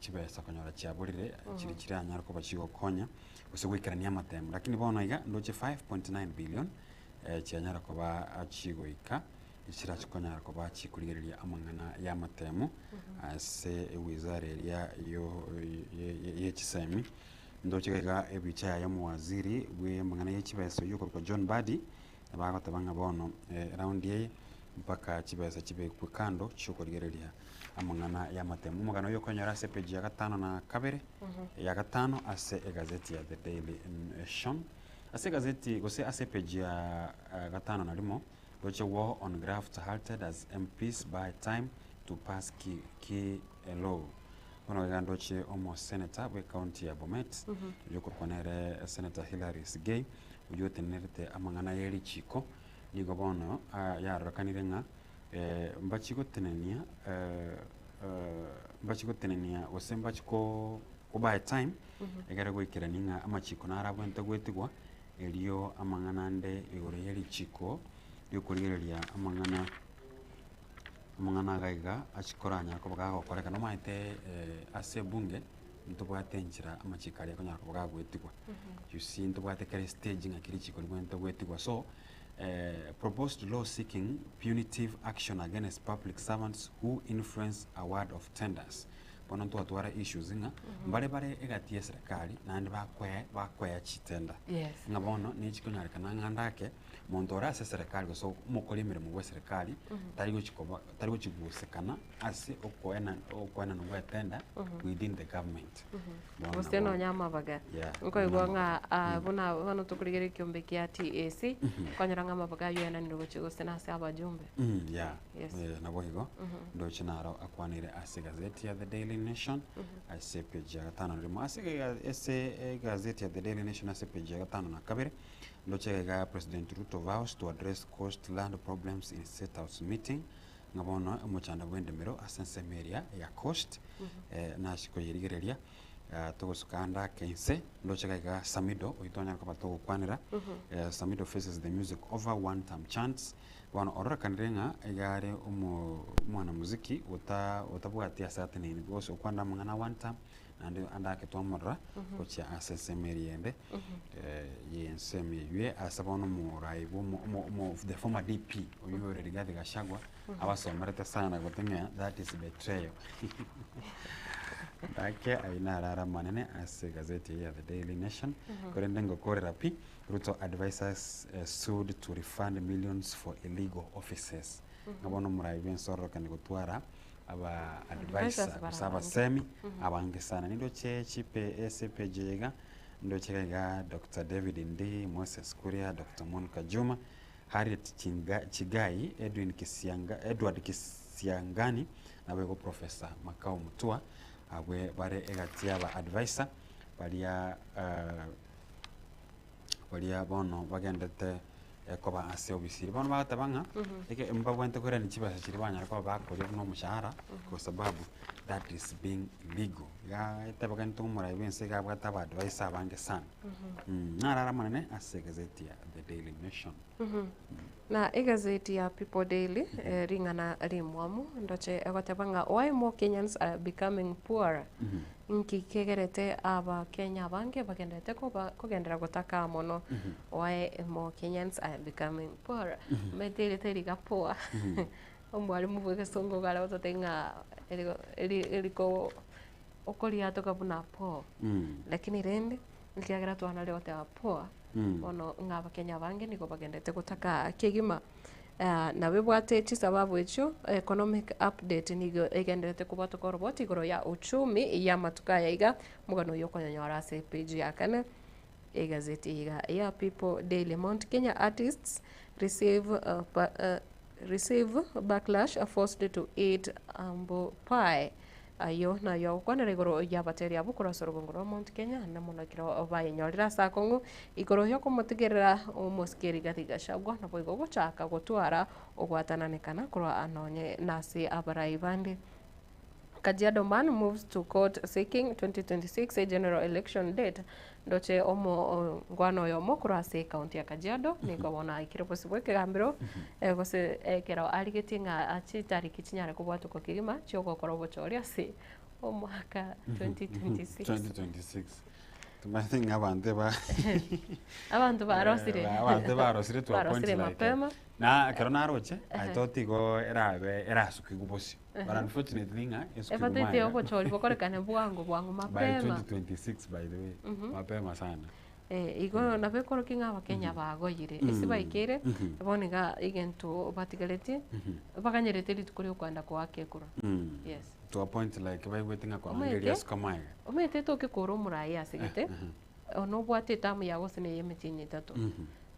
chibesa konyora chiaborire chiri chiranyare koba chigokonya gose goikerania amatemo. Lakini bono iga ndoche 5.9 billion chianyara koba chigoika chirachi konyara koba chikorigereria amang'ana ya amatemo ase ewizara eria yo ye chisemi. Ndoche iga iga ebicha yaye omowaziri bwe amang'ana ye chibesa oyio okorokwa John Mbadi Bagoteba ng'a bono eraundi eye mpaka chibesa chibekwe kando chi'okorigereria amang'ana y'amatemo. Omogano oyo okonyora ase epeji ya gatano na kabere, ya gatano ase egazeti ya The Daily Nation. Ase egazeti gose ase epeji ya gatano na rimo, roche War on Graft Halted as MPs Buy Time to Pass Key, key Law. Bono iga ndoche omoseneta bw'ecounty ya Bomet, oyio okorokwa nere Senator Hillary Sigei, oyio otenenerete amang'ana ye richiko, nigo bono yarorekanire ng'a mbachie gotenenia mbachie gotenenia gose mbachie ko kobuy time, egere goikerania ng'a amachiko naro abwenerete goetigwa, erio amang'ana ande igoro ye richiko riokorigereria amang'ana amang'ana iga iga achie koranyare koba gagokoreka. Nomanyete ase ebunge. Ntobwate enchera amachiko aria akonyara koba gagoetigwa. You see ntobwate kera estage ng'aki richiko ribwenerete goetigwa. So, proposed law seeking punitive action against public servants who influence award of tenders. Bono ntwatwara issues ng'a mbare bare egati ya eserekari naende bakoe bakoea chitender. Yes. Ng'a bono nechikonyarekana ng'a ndake monto ore ase eserekari gose omokori emeremo bwa eserekari tari gochi koba tari gochi gosekana ase okoena okoenana gwa etender within the government. Bono Gose nabo nonya amabaga. Yeah, Nkoigwa nonya ng'a amabaga. ah, buna bono tokorigereria ekiombe kia TAC, okonyora ng'a amabaga aywo aenanire gochia gose nase abajumbe. Yeah, Yes. nabo igo ndoche naro akwanire ase egazeti ya The Daily Nation ase epage ya gatano na rimo. Ase ega- ase egazeti ya The Daily Nation ase epage ya gatano na kabere, ndoche iga iga President Ruto vows to address coast land problems in State House meeting. Ng'a bono omochando bw'endemero ase ensemo eria ya Coast, nachi koyerigereria, togosuka ande ake inse, ndoche iga iga Samido, oyio twanyara koba togokwanera, Samido faces the music over one term chants, bono ororekanire ng'a iga are omo omwanamuziki ota otabwati ase ateneine gose okwanera amang'ana a one term, naende ande ake twamorora gochia ase ensemo eria ende y'ensemo eywo ase bono omorai bwa omo omo omo the former DP oywo ore Rigathi Gachagua abasomerete sana gote ng'a that is betrayal. Gaki ayio naro are amanene ase egazeti eye ya The Daily Nation, korende ngokorera pi, Ruto advisers sued to refund millions for illegal offices. Ng'a bono omorai bw'ense ororokane gotwara aba Advisors advisor gose bare abange. abasemi abange sana. Nindoche chipe ase epage eye iga, ndoche iga iga Doctor David Ndii, Moses Kuria, Doctor Monica Juma, Harriet Chinga Chigai, Edwin Kisianga Edward Kisiangani, naboigo Professor Makau Mutua, abwe bare egati ya aba advisor baria baria bono bagendete koba ase obisiri. Bono bagoteba ng'a eke mbabwenerete koirania chibesa chiria banyara koba bakoria buna omoshahara kwa sababu that is being legal. Iga etebekani omorai bwa ense iga abwate aba advisor abange sana. Naro are amanene ase egazeti ya The Daily Nation. Na egazeti ya People Daily, ring'ana rimwamu ndoche egoteba ng'a why more Kenyans are becoming poorer. Nki kegerete Abakenya abange bagenderete koba kogenderera gotaka mono. Why more Kenyans are becoming poorer. Omanyete erieta eri iga poor, omwalimu bwa egesongo iga are gototebia ng'a erigo eri eriko okoriatoka buna poor. Lakini rende, ekiagera twanarire goteba poor. Bono ng'a abakenya abange nigo bagendete gotaka kegima. Nabo ebwate chisababu echio, economic update nigo egendererete kobwatoka oroboti igoro ya uchumi y'amatuko aya iga, omogano oyio okonyonyora ase epage ya kane egazeti eye iga ya People Daily. Mount Kenya artists receive receive backlash forced to eat humble pie. Ayio nayo agokwanera igoro y'abateri abwo korwa ase orogongo rwa Mount Kenya, na mono ekero bayenyorire ase akong'u igoro y'okomotigerera omosike Rigathi Gachagua, naboigo gochaka gotwara ogwatananekana korwa nonye nase abarai bande. Kajiado man moves to court seeking 2026 general election date. Ndoche omongwana oyomo korwa ase ekaunti ya Kajiado nigo bono aikire bosio bw'ekegambero gose ekero arigetie ng'a chitariki chinyare kobwatokwa kegima chi'ogokora obochori ase omwaka 2026. 2026 Tomanyete ng'a abanto eba Abanto barosire. Abanto barosire to a point Barosire like mapema. Na ekero naroche, I thought igo erabe erasukigwe bosio. But unfortunately ng'a esukigwe Ebatete maega. obochori bokorekane bwango bwango By mapema. 2026 by the way. Mapema sana. Eh, igo nabo ekorokia ng'a abakenya bagoyire, ase baikeire, bono iga egento batigaretie, baganyerete rituko ria okoenda koaka ekura. Yes. To a point like baigwete ng'a Omanyete? kwarangeria asuka maega. Omanyete toke kore omoraia ase gete, one obwate etamu yago gose na eye emetienyi etato.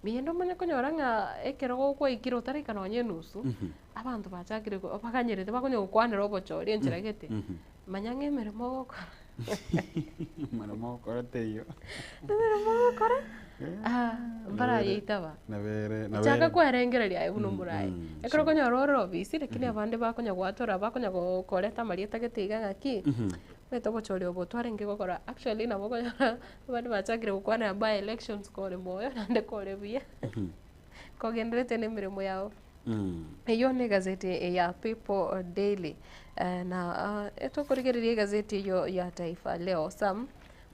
Miyende omanye konyora ng'a ekero gokwaikire otaraika nonye enusu, abanto bachakire ko baganyerete bakonya gokwanera obochori enchera gete, manya ng'a emeremo ogokora Emeremo ogokora teiyo. Emeremo ogokora, mbarayeitaba. Nabere Chaka nabere. kwerengereria aye buna omoraia. Ekero Sure. okonyora ore ofisi lakini abande bakonya goatora bakonya koreta amarieta gete iga ng'aki, omanyete obochori obo twarenge gokora actually nabo okonyora abande bachakire gokwanera by elections kore moyo naende kore buya, kogendererete na emeremo yago. Eyio ne egazeti ya People Daily na etokorigereria egazeti eyio ya Taifa Leo Sam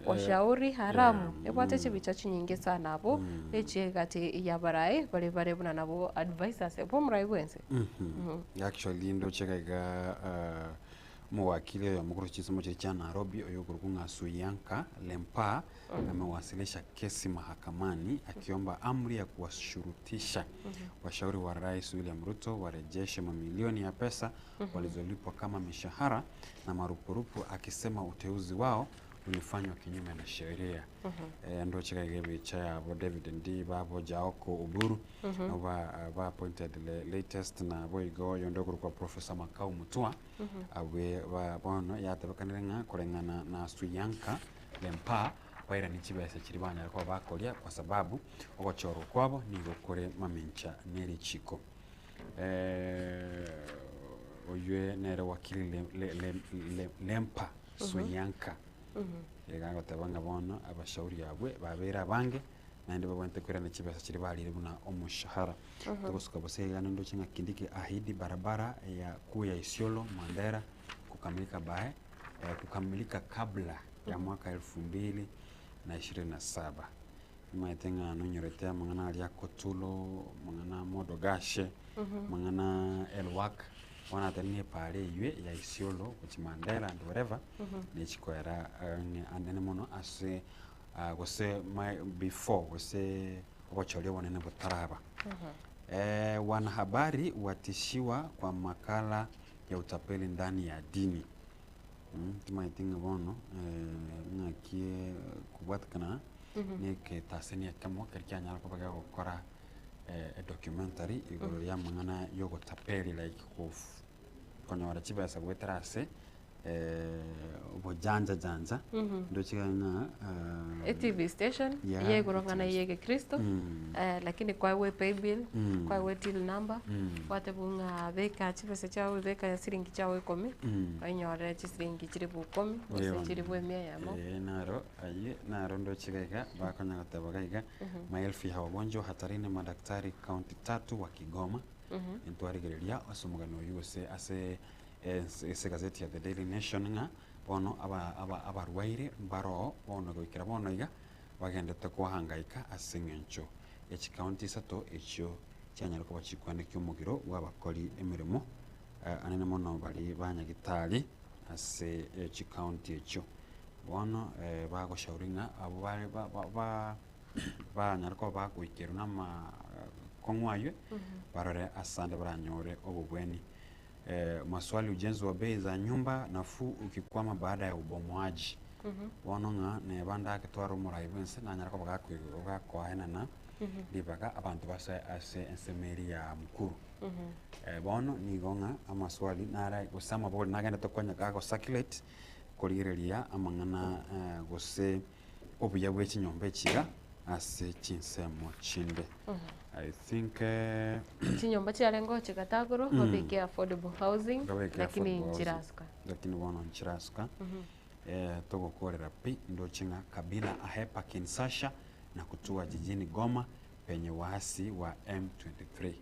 washauri haramu ebwate chibicha chinyinge sana abwo echiegati y'abarai bare bare buna nabwo advisors bw'omorai bwense. Actually ndoche iga iga Omowakili oyomo korwa chinsemo chiria chia Nairobi oyokorokwa ng'a Suyanka Lempaa amewasilisha kesi mahakamani akiomba amri ya kuwashurutisha washauri wa Rais William Ruto warejeshe mamilioni ya pesa walizolipwa kama mishahara na marupurupu akisema uteuzi wao ulifanywa kinyume na sheria. Eh, ndoche iga iga ebicha yabo David Ndii babo Jaoko Oburu nabo ba, ba appointed le, latest na boigo oyonde okorokwa Professor Makau Mutua Abwe ba bono yatebekanire ng'a koreng'ana na Suyanka Lempaa bairanie chibesa chiria banyare koba bakoria kwa sababu ogochorwa kwabo nigo kore mamincha ne richiko. Oywe nere wakili le, le, le, le, Lempa Suyanka iga agoteba ng'a bono abashauri abwe babeire abange naende babwenerete koirana chibesa chiria barire buna omoshahara. Togosuka bosa iga naende ndoche ng'a Kindiki ahidi barabara ya kuu ya Isiolo Mandera kukamilika by kukamilika kabla ya mwaka elfu mbili na ishirini na saba. Omanyete ng'a nonyorete amang'ana aria Kotulo, amang'ana Modogashe, amang'ana Elwak, bono atari na epaara eywe ya Isiolo gochia Mandera and wherever, nechikoera ang'e anene mono ase gose before gose obochori obonene botaraba. Wanahabari watishiwa kwa makala ya utapeli ndani ya dini. Timanyeti ng'a bono ng'aki kobwatekana na egetaseni ekemo keria kianyara koba gegokora edocumentary igoro ya amang'ana ya ogotapeli like konyora chibesa goetera ase obojanja janja ndoche iga ng'a E-TV station Yeah, ya igoro ng'a e-TV na ya egekristo lakini kwaegwa epaybill kwaegwa etill number gwatebwa ng'a beka chibesa chiago beka siringi chiago ikomi oinyorere chisiringi chiribu ikomi gose Eeh, chiribu emia eyemo. Eeh, naro ayio naro ndoche iga iga bakonya goteba iga iga maelfu ya wagonjwa hatarini madaktari kaunti tatu wa Kigoma ntwarigereria ase omogano oyio gose ase Ase egazeti ya The Daily Nation ng'a bono abarwaire mbaroo bono goikera bono iga bagendete kohangaika ase eng'encho ye chikaunti isato echio chianyare koba chikwandekia omogiro bw'abakori emeremo anene mono baria ba nyagitari ase chikaunti echio. Bono bagoshauri ng'a abwo bare ba. banyare koba bagoikerwa na amakong'u aywo, barore ase ande baranyore obobweni. Maswali ujenzi wa bei za nyumba nafuu ukikwama baada ya ubomoaji. Bono ng'a neba ndaketware omorai bwense nanyare koba gakoigwa gakoaenana ribaga abanto basoe ase ensemo eria ya Mukuru. Bono nigo ng'a amaswali nare gose amabori nagenderete konya gago circulate korigereria amang'ana gose obuya bwe chinyomba echi iga ase chinsemo chinde. I think Chinyomba chiarenge gochia gatagoro babeke affordable housing babeke lakini affordable housing. nchirasuka. Lakini bono nchirasuka. Togokorera pi ndoche ng'a Kabila ahepa Kinsasha na kutua jijini Goma penye waasi wa M23.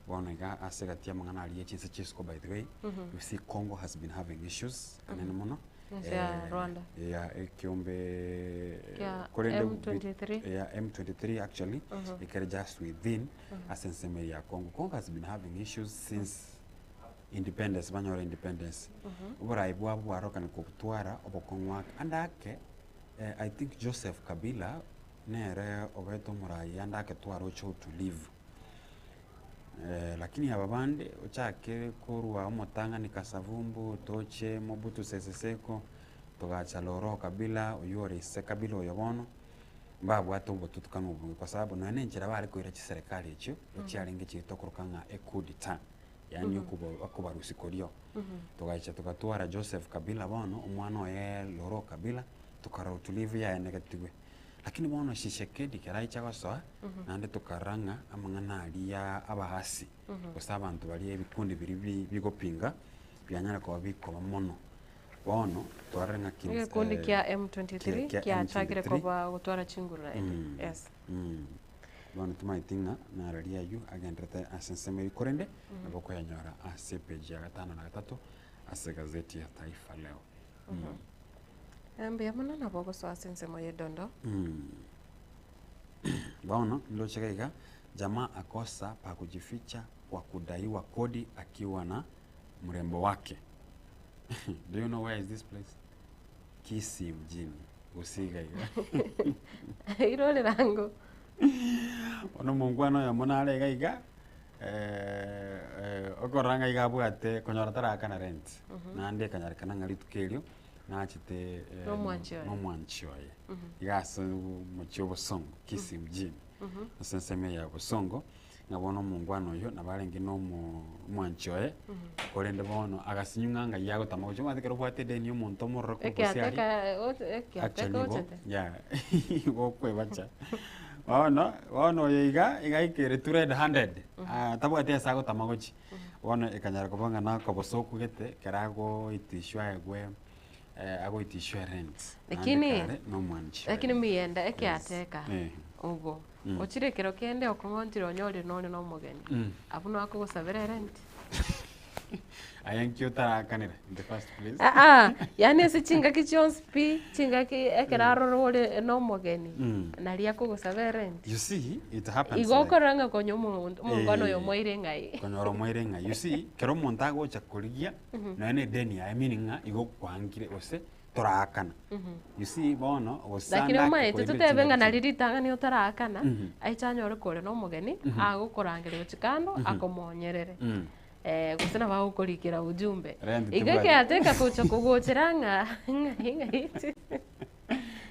Bono iga ase egati y'amang'ana aria chinse chia isiko by the way, you see Congo has been having issues anene mono. Ense ya Rwanda. Ya ekiombe Kia korende bi- M23. ya M23 actually ekere just within ase ensemo eye ya Congo. Congo has been having issues since independence banyore independence. Oborai bwabo bwarokana kobutwara obokong'u ake ande ake eh, I think Joseph Kabila nere obete omorai ande ake twaroche utulivu. Lakini aba bande ochake korwa omotang'ani Kasavumbu, toche Mobutu Sese Seko, togacha Laurent Kabila, oywo ore ise Kabila oyo bono, mbabwate obotutukanu obonge kwa sababu nonya na enchera bare koira chiserekari echio, chiarenge chiria tokoroka ng'a ecoup d'etat, yaani okoba okobarusia korio. Togacha togatwara Joseph Kabila bono, omwana oye Laurent Kabila, tokarora utulivu yaenegetigwe. Lakini bono Tshisekedi ekero aicha gosoa, naende tokarora ng'a amang'ana aria abaasi, gose abanto baria ebikundi biria bi- bigopinga, bianyara koba bikoba mono. Bono, twarora ng'a kins- Egekundi eh, kia M23 kia- kia kiachakire M23. koba gotwara chinguru naende. Yes. Bono tomaeti ng'a nararia ayio agenderete ase ensemo eyio korende, nabo okoyanyora ase epage ya gatano na gatato ase egazeti ya Taifa Leo. Mbuya mono nabo ogosoa ase ensemo y'edondo. Bono ndoche iga iga, jamaa akosa pa kujificha kwa kudaiwa kodi akiwa na mrembo wake. Do you know where is this place? Kisii mjini, gose iga iga. Irorera ango. Bono omongwana oyomo nare iga iga, okorora ng'a iga abwate konyora tarakana rent, naende ekanyarekana ng'a rituko erio, nachete Nomwanchi oye. nomwanchi oye iga ase omochie o Bosongo, Kisii mjini, ase ensemo eye ya Bosongo, ng'a bono omongwana oyio nabo arenge na omo omwanchi oye, korende bono agasinywa ng'a ng'ai agotama gochia omanyete ekero obwate edeni ya omonto omororo korwa gose aria, Ekiateka oche ekiateka actually igo ochete. yeah igo okwebacha. Bono, bono oyo iga, iga aikeretwe red handed, tabwati ase agotama gochia. Bono ekanyara koba ng'a nakobosoku gete ekero agoitishwa aegwe agoitishwa erent naende Lakini kare nomwanchi oye. lakini miyenda Yes. ekiateka Eh. ogo ochire ekero kende okong'ontire onyorire nore na omogeni abwo nabo akogosabera erent. Aye nki otarakanera in the first place? Aa, yaani ase chingaki chionsi pi, chingaki ekero arore ore na omogeni, nari akogosaba erent. You see, it happens Igo like okorora ng'a konya omonto omongwana oyo Eh, omoire ng'ai. konyora omoire ng'ai. You see, kero omonto agocha korigia, nonya na edeni yaye meaning ng'a igo okwangire gose toraakana. You see, bono gose Lakini ande omanyete akokoirera totebe ng'a chingaki nari ritang'ani otaraakana, aiche anyore kore na omogeni, agokorangeria gochia kando, akomonyerere. Gose nabo agokorikera ujumbe. Rent Igo tibwati. ekiateka gocha kogochera ng'a ng'ai ng'ai ng'a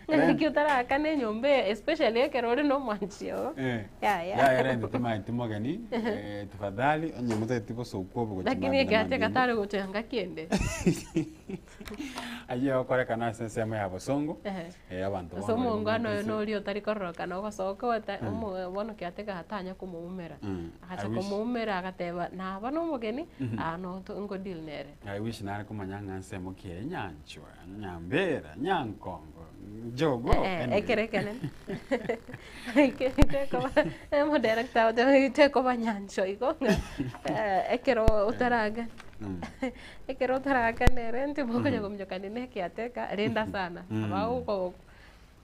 Rent. naki otarakane enyomba eye especially ekero ore na omwanchi oo. Eh. Yaya. Yaya rent timaeti mogeni, eh, tafadhali onye motagete gosokwa obo gochia Lakini mambia na ekiateka mambia ime. tare gocha ngaki ende. Ayio agokorekana ase ensemo ya bosongo, Ehe. eh, abanto Ase bono bari omongwana oyo bamenyete ase- noria otari kororokana ogosoka ota omo bono kiateka tanya komoumera. I Agacha wish- komoumera agateba naba na omogeni, aa no to nko deal nere. I wish nare komanya ng'a nsemo ki eye nyanchwa, nyambera, nyankongo, njogo, Eh, anyway. ekere ekenene. Tekoba omodirector agoteba tekoba nyanchwa igo ng'a ekero otaraga ekero otarakana erent mokonya kominyokania na ekiateka renda sana abagogo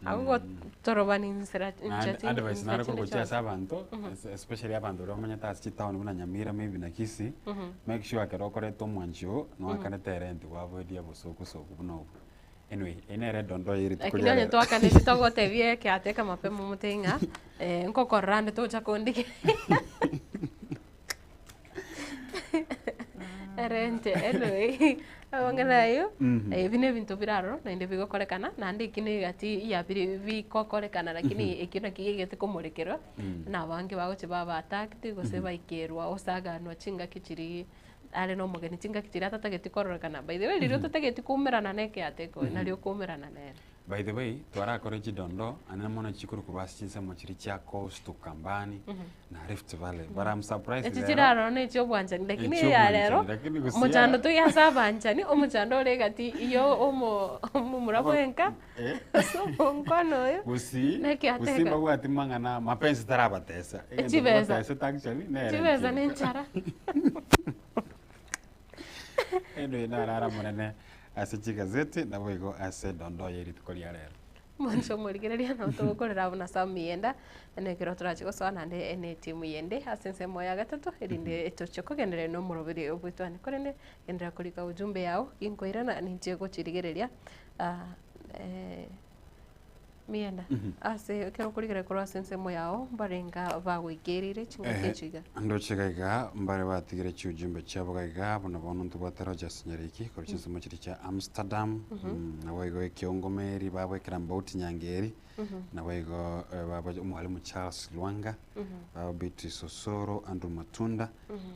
agogotorobani nsera nchera Naende chinde advice nchera nare chinde kogochia ase chionsi. abanto especially abanto baria bamenyete ase chitown buna Nyamira maybe na Kisii, make sure ekero okoreta omwanchi oo, noakanete erent gwavoidia obosoku soku buna obwo. Anyway, eye nere edondo ye rituko Lakini ria onye rero. twakaneti togotebia ekeate mapema omotebi ng'a nkokorora ande tocha kondigereria. Erente anyway, amang'ana ayio, ebi na ebinto bire aroro naende bigokorekana, naende eki na egati ya biri bigokorekana lakini ekio nakio gegete komorekerwa, na abange bagochia baba attacked gose baikerwa osaganwa chingaki chiria are na omogeni chingaki chiria atatageti kororekana. By the way riria otatageti koumerana na ekeate eke nario okoumerana nere. By the way, twarakore chidondo anene mono chikuru korwa ase chinsemo chiria chia Coast, Ukambani na Rift Valley. But I'm surprised Echi rero. chire aroro na echi'obwanchani lakini Echi eye ya rero obwanchani, lakini gose omochando ya- toiyo ase abanchani omochando ore egati ya omo omomura bwenka Eh. ase omonkwana oyo Gusii, Na ekiateka. gusii mbabwati mang'ana mapenzi tarabatesa. Egento Chibesa. batesete actually nere chibesa na enchera. enchara. Anyway, narara monene ase chigazeti naboigo ase edondo ye rituko ria rero. Mwanche omorigereria nabo togokorera abwo na Sam Miyienda, na ekero torache gosoa naende ne etimu yende ase ensemo ya gatato erinde toche kogendereria na omoroberi bwetwane. Korende genderera korika ujumbe yao ginkoirana ninche gochirigereria Miyienda, ase ekero okorigereria korwa ase ensemo yao mbarenga bagoikereire chingaki echi iga? Ndoche iga iga mbare batigire chiujumbe chiabo iga iga buna bono ntobwate Rogers Nyariki korwa chinsemo chiria chia Amsterdam, naboigo Ekiongo Mary babo Ekerambauti Nyangeri, naboigo babo Omwalimu Charles Lwanga, babo Beatrice Osoro, Andrew Matunda,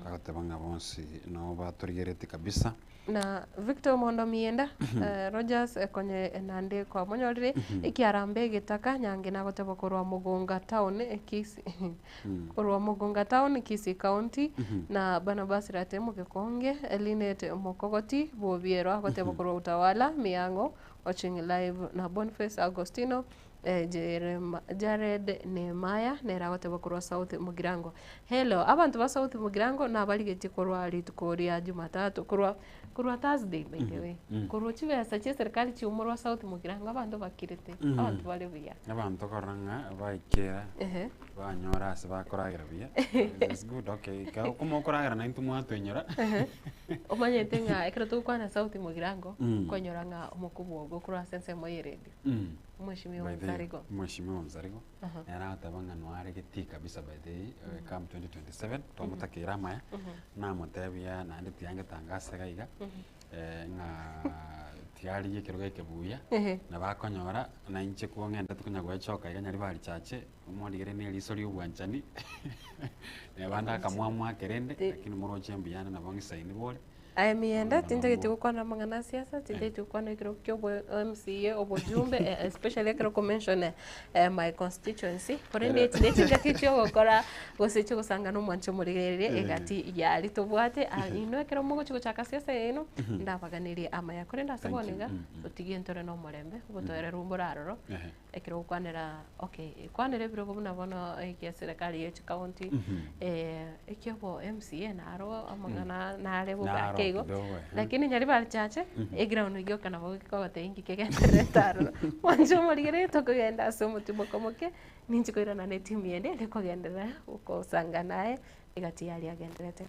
bagoteba ng'a bonsi nabo batorigeretie kabisa. Na Victor Omondo Mienda, Rogers konye naende kwamonyorire, ekiarambe egetaka nyange nagoteba korwa Mugunga town Kisii korwa Mugunga town Kisii county, na Barnabas Ratemo Gekonge, Linet Mokogoti Bobiero agoteba korwa Utawala Miang'o watching live na Boniface Agostino Jared Nehemiah nere agoteba korwa South Mugirango. Hello, abanto ba South Mugirango nabarigetie korwa rituko ria Jumatatu, korwa korwa Thursday by the way, korwa chibesa chia eserikali chiumorwa South Mugirango abanto bakirete, abanto bare buya. Abanto korora ng'a baikera Ehe. banyora ase bakoragera buya, it's good okay, ekero okomokoragera naintwe mwatoinyora. Omanyete ng'a ekero togokwana South Mugirango, okonyora ng'a omokubwa ogo korwa ase ensemo ya eredio. Omweshimiwa By the way, Onsarigo. Omweshimiwa Onsarigo, Aha. nere agoteba ng'a noare getii kabisa by the way, eh, come 2027, twamotakeire amaya, namotebia naende tiga ngetangase iga iga, eh, ng'a tiga arigie ekerogo eke buya, Ehe. nabo akonyora, na inche kong'endete konya goechoka iga nyari barichache, omorigere na eriso ria obwanchani, neba ande akamwamu ake rende, lakini moroche mbuya ande nabo ng'isaini bore. Aye Mienda, tintageti gokwana amang'ana a siasa, tintageti gokwana ekero kia obo MCA, obojumbe, eh, especially ekero okomention eh, my constituency, korende echi ne chingaki chiogokora gose chiogosanga na omwancho omorigereria egati yaria tobwate, ah, inwe ekero mogochi gochaka siasa yaino, ndabaganerie amaya. Korende ase Thank bono you. iga, Mm, mm. totigie ntore na omorembe, obotoereru mbore aroro, Ehe. Ekero ogokwanera okay, kwanera ebirogo buna bono ekia serikali ye chikaunti, ekiobo MCA naro amang'ana nare bobe Naro ake igo, kidogo, ehe. lakini nyari barichache, eground gioka nabo gekogotebia inki kegendererete aroro. Mwanche omorigereria tokogenda ase omotimoko omoke, ninche koirana na etimu ende ere kogenderera gokosanga naye egati yaria agendererete.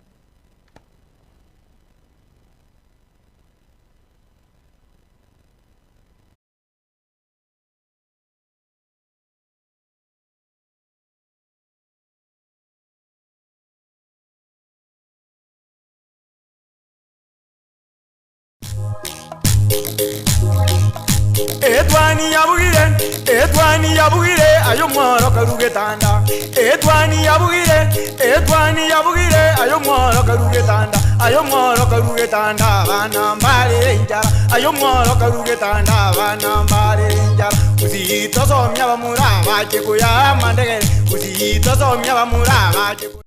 Etwani yabugire, etwani yabugire, aye omworo karu getanda. Etwani yabugire, etwani yabugire, aye omworo karu getanda. Aye omworo karu getanda, abana mbarere enchara. Aye omworo karu getanda, abana mbarere enchara. Gusii tosomia abamura abache koyaa amandegere, Gusii tosomia abamura abache koyaa.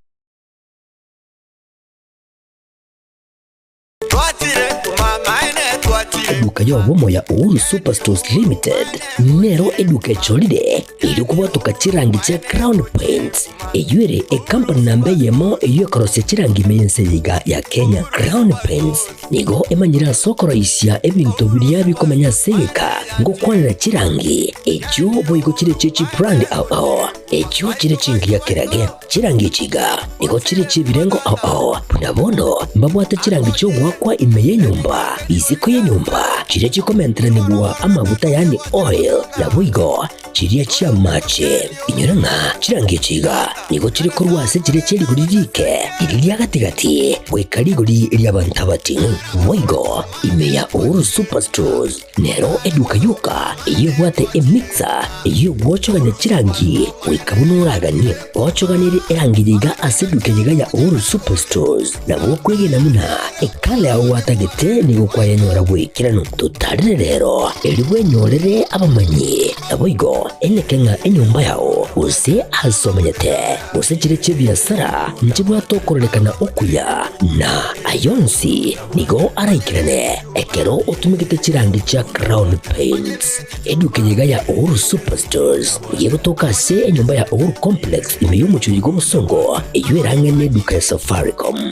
Eduka y'obomo ya Uhuru Superstores Limited nero eduka echorire erio kobwatoka chirangi chia Crown Paints, eyio ere ekampani namba eyemo eyio ekorosia chirangi ime y'ense eye iga ya Kenya. Crown Paints nigo emanyire ase okoroisia ebinto biria bikomenya ase egeka ngokwanera chirangi echio boigo chire echie chibrand ao ao. Echio chire chingiya kerage. Chirangi echi iga nigo chire chi'ebirengo ao ao, buna bono mbabwate chirangi chi'ogoakwa ime y'enyomba, isiko y'enyomba, chiria chikomenteranigwa amaguta yaani oil, naboigo chiria chi'amache. Inyora ng'a chirangi echi iga nigo chire korwa ase chiria chie rigori riike, riria ria gati-gati, goika rigori ri'abanto abating'u. Boigo ime ya Uhuru Superstores Nero eduka yoka eyio ebwate emixer eyio egwochogania chirangi goika buna oraganie. Ochoganirie erangi eye iga ase eduka eye iga ya Uhuru Superstores, nabo okwegena buna ekala yao gwatagete nigo kwayenyora bw'ekeranu. Totarere rero erio bwenyorere abamanyi, naboigo eneke ng'a enyomba yao gose ase omenyete gose chire chi'ebiasara nchibwate okororekana okuya, na ayonsi Nigo araikerane ekero otumegete chirangi chia Crown Paints. Eduka eye iga ya Uhuru Superstores nigo egotoka ase enyomba ya Uhuru Complex ime y'omochie oyo bw'obosongo eyio ere ang'e n'eduka ya Safaricom.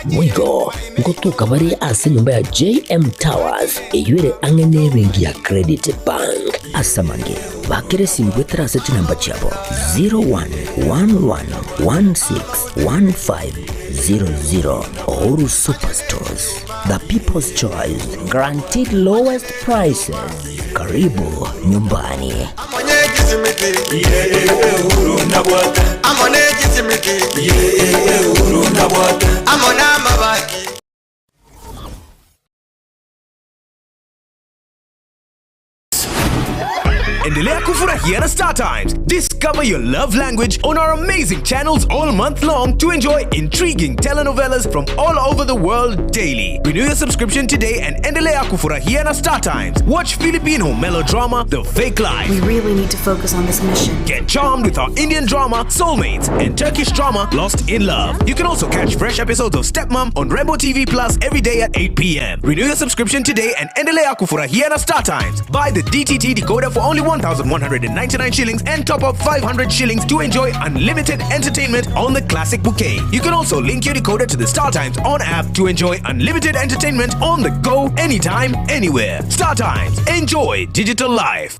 Boigo ngotoka bare ase enyomba ya JM Towers eyio ere ang'e n'ebenki ya Credit Bank. Ase amange, bakera esimi goetera ase chinamba chiabo 0111161500. Uhuru Superstores, the people's choice, guaranteed lowest prices. Karibu nyumbani. Endelea kufurahia na Star Times. Discover your love language on our amazing channels all month long to enjoy intriguing telenovelas from all over the world daily. Renew your subscription today and endelea kufurahia na Star Times. Watch Filipino melodrama The Fake Life. We really need to focus on this mission. Get charmed with our Indian drama Soulmates and Turkish drama Lost in Love. You can also catch fresh episodes of Stepmom on Rainbow TV Plus every day at 8 p.m. Renew your subscription today and endelea kufurahia na Star Times. Buy the DTT decoder for only 1,199 shillings and top up 500 shillings to enjoy unlimited entertainment on the classic bouquet. You can also link your decoder to the Star Times on app to enjoy unlimited entertainment on the go anytime, anywhere. Star Times, enjoy digital life.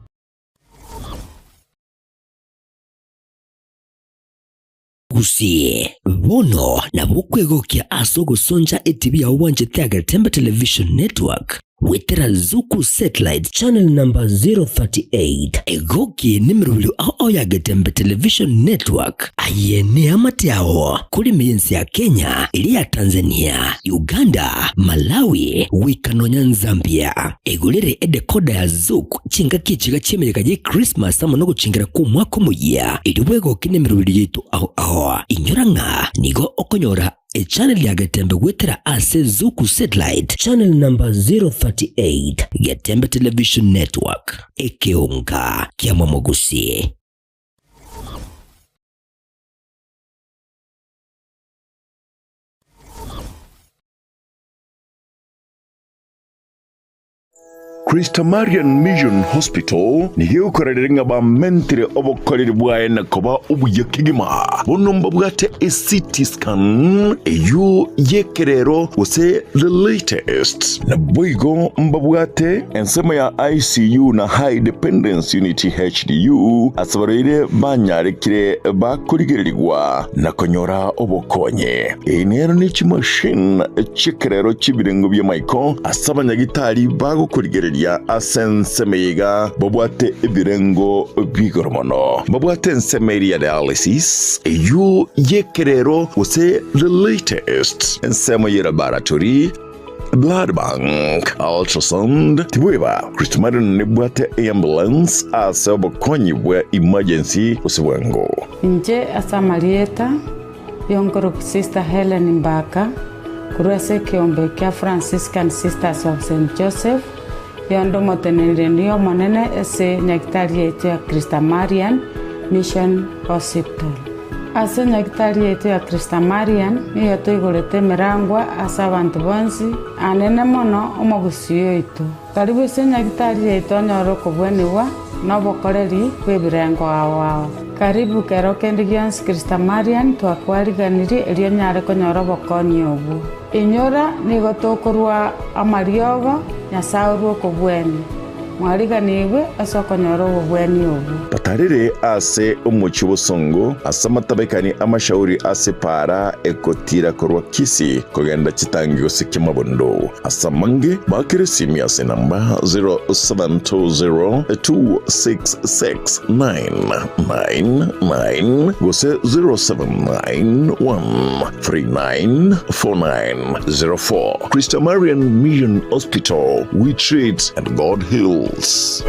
Gusii, bono nabo okwegokia ase ogosoncha etibi yao bwanchete ya Getembe Television Network goetera Zuku Satellite Channel number 038. Egoki nemerobio ao ao ya Getembe Television Network. Aye neamate ao korime y'ense ya Kenya, eria ya Tanzania, Uganda, Malawi, goika nonya Nzambia. Egorere edecoder ya Zuku chingaki echiga chi'emeyega ye Christmas amo nogochingera kw'omwaka omoyia, erio bwegoke nemeroberi yaito ao ao. Inyora ng'a nigo okonyora echannel ya Getembe goetera ase Zuku Satellite channel number 038, Getembe Television Network, ekeonga kia Mwamogusi. Christamarian Mission Hospital nigo egokorerera ng'a bamentire obokoreri bwaye na koba obuya kegima. Bono mbabwate eCT scan eyio y'ekerero gose the latest. Naboigo mbabwate ensemo ya ICU na High Dependence Unit HDU ase abarwaire banyarekire bakorigererigwa na konyora obokonyi. Eye nero ne chimashini chi'ekerero chi'ebirengo bi'amaiko ase abanyagitari bagokorigereria ase ensemo eye iga babwate ebirengo bi'igoro mono. Babwate ensemo eria ya dialysis, eyio y'ekerero gose the latest, ensemo ye laboratory, blood bank, ultrasound, tibweba Christmarin nebwate eambulance ase obokonyi bwa emergency gose bwango. Inche ase amarieta Y'onkoroku Sister Hellen Mbaka, korwa ase ekeombe kia Franciscan Sisters of Saint Joseph, yonde omoteneneri omonene ase nyagitari yaito ya Christamarian Mission Hospital. Ase nyagitari yaito ya Christamarian nigo toigorete emerangwa ase abanto bonsi, anene mono omogusii oito. Karibu ase nyagitari yaito onyore okobwenigwa na obokoreri bw'ebirengo ao ao. Karibu kero kende gionsi Christamarian twakwariganirie erio onyare konyora obokonyi obwo. Inyora nigo tokorua amariogo Nyasae orue okobwenia. Mwariganigwe ase okonyora obobweni obwo. Batarere ase omochie bosongo, ase amatabekani 'amashauri ase epaara egotira korwa Kisii kogenda chitangi gose kiamabondo. Ase amange, baakere esimi ase enamba 0720266999 gose 0791394904. Christamarian Mission Hospital, we treat and God heals.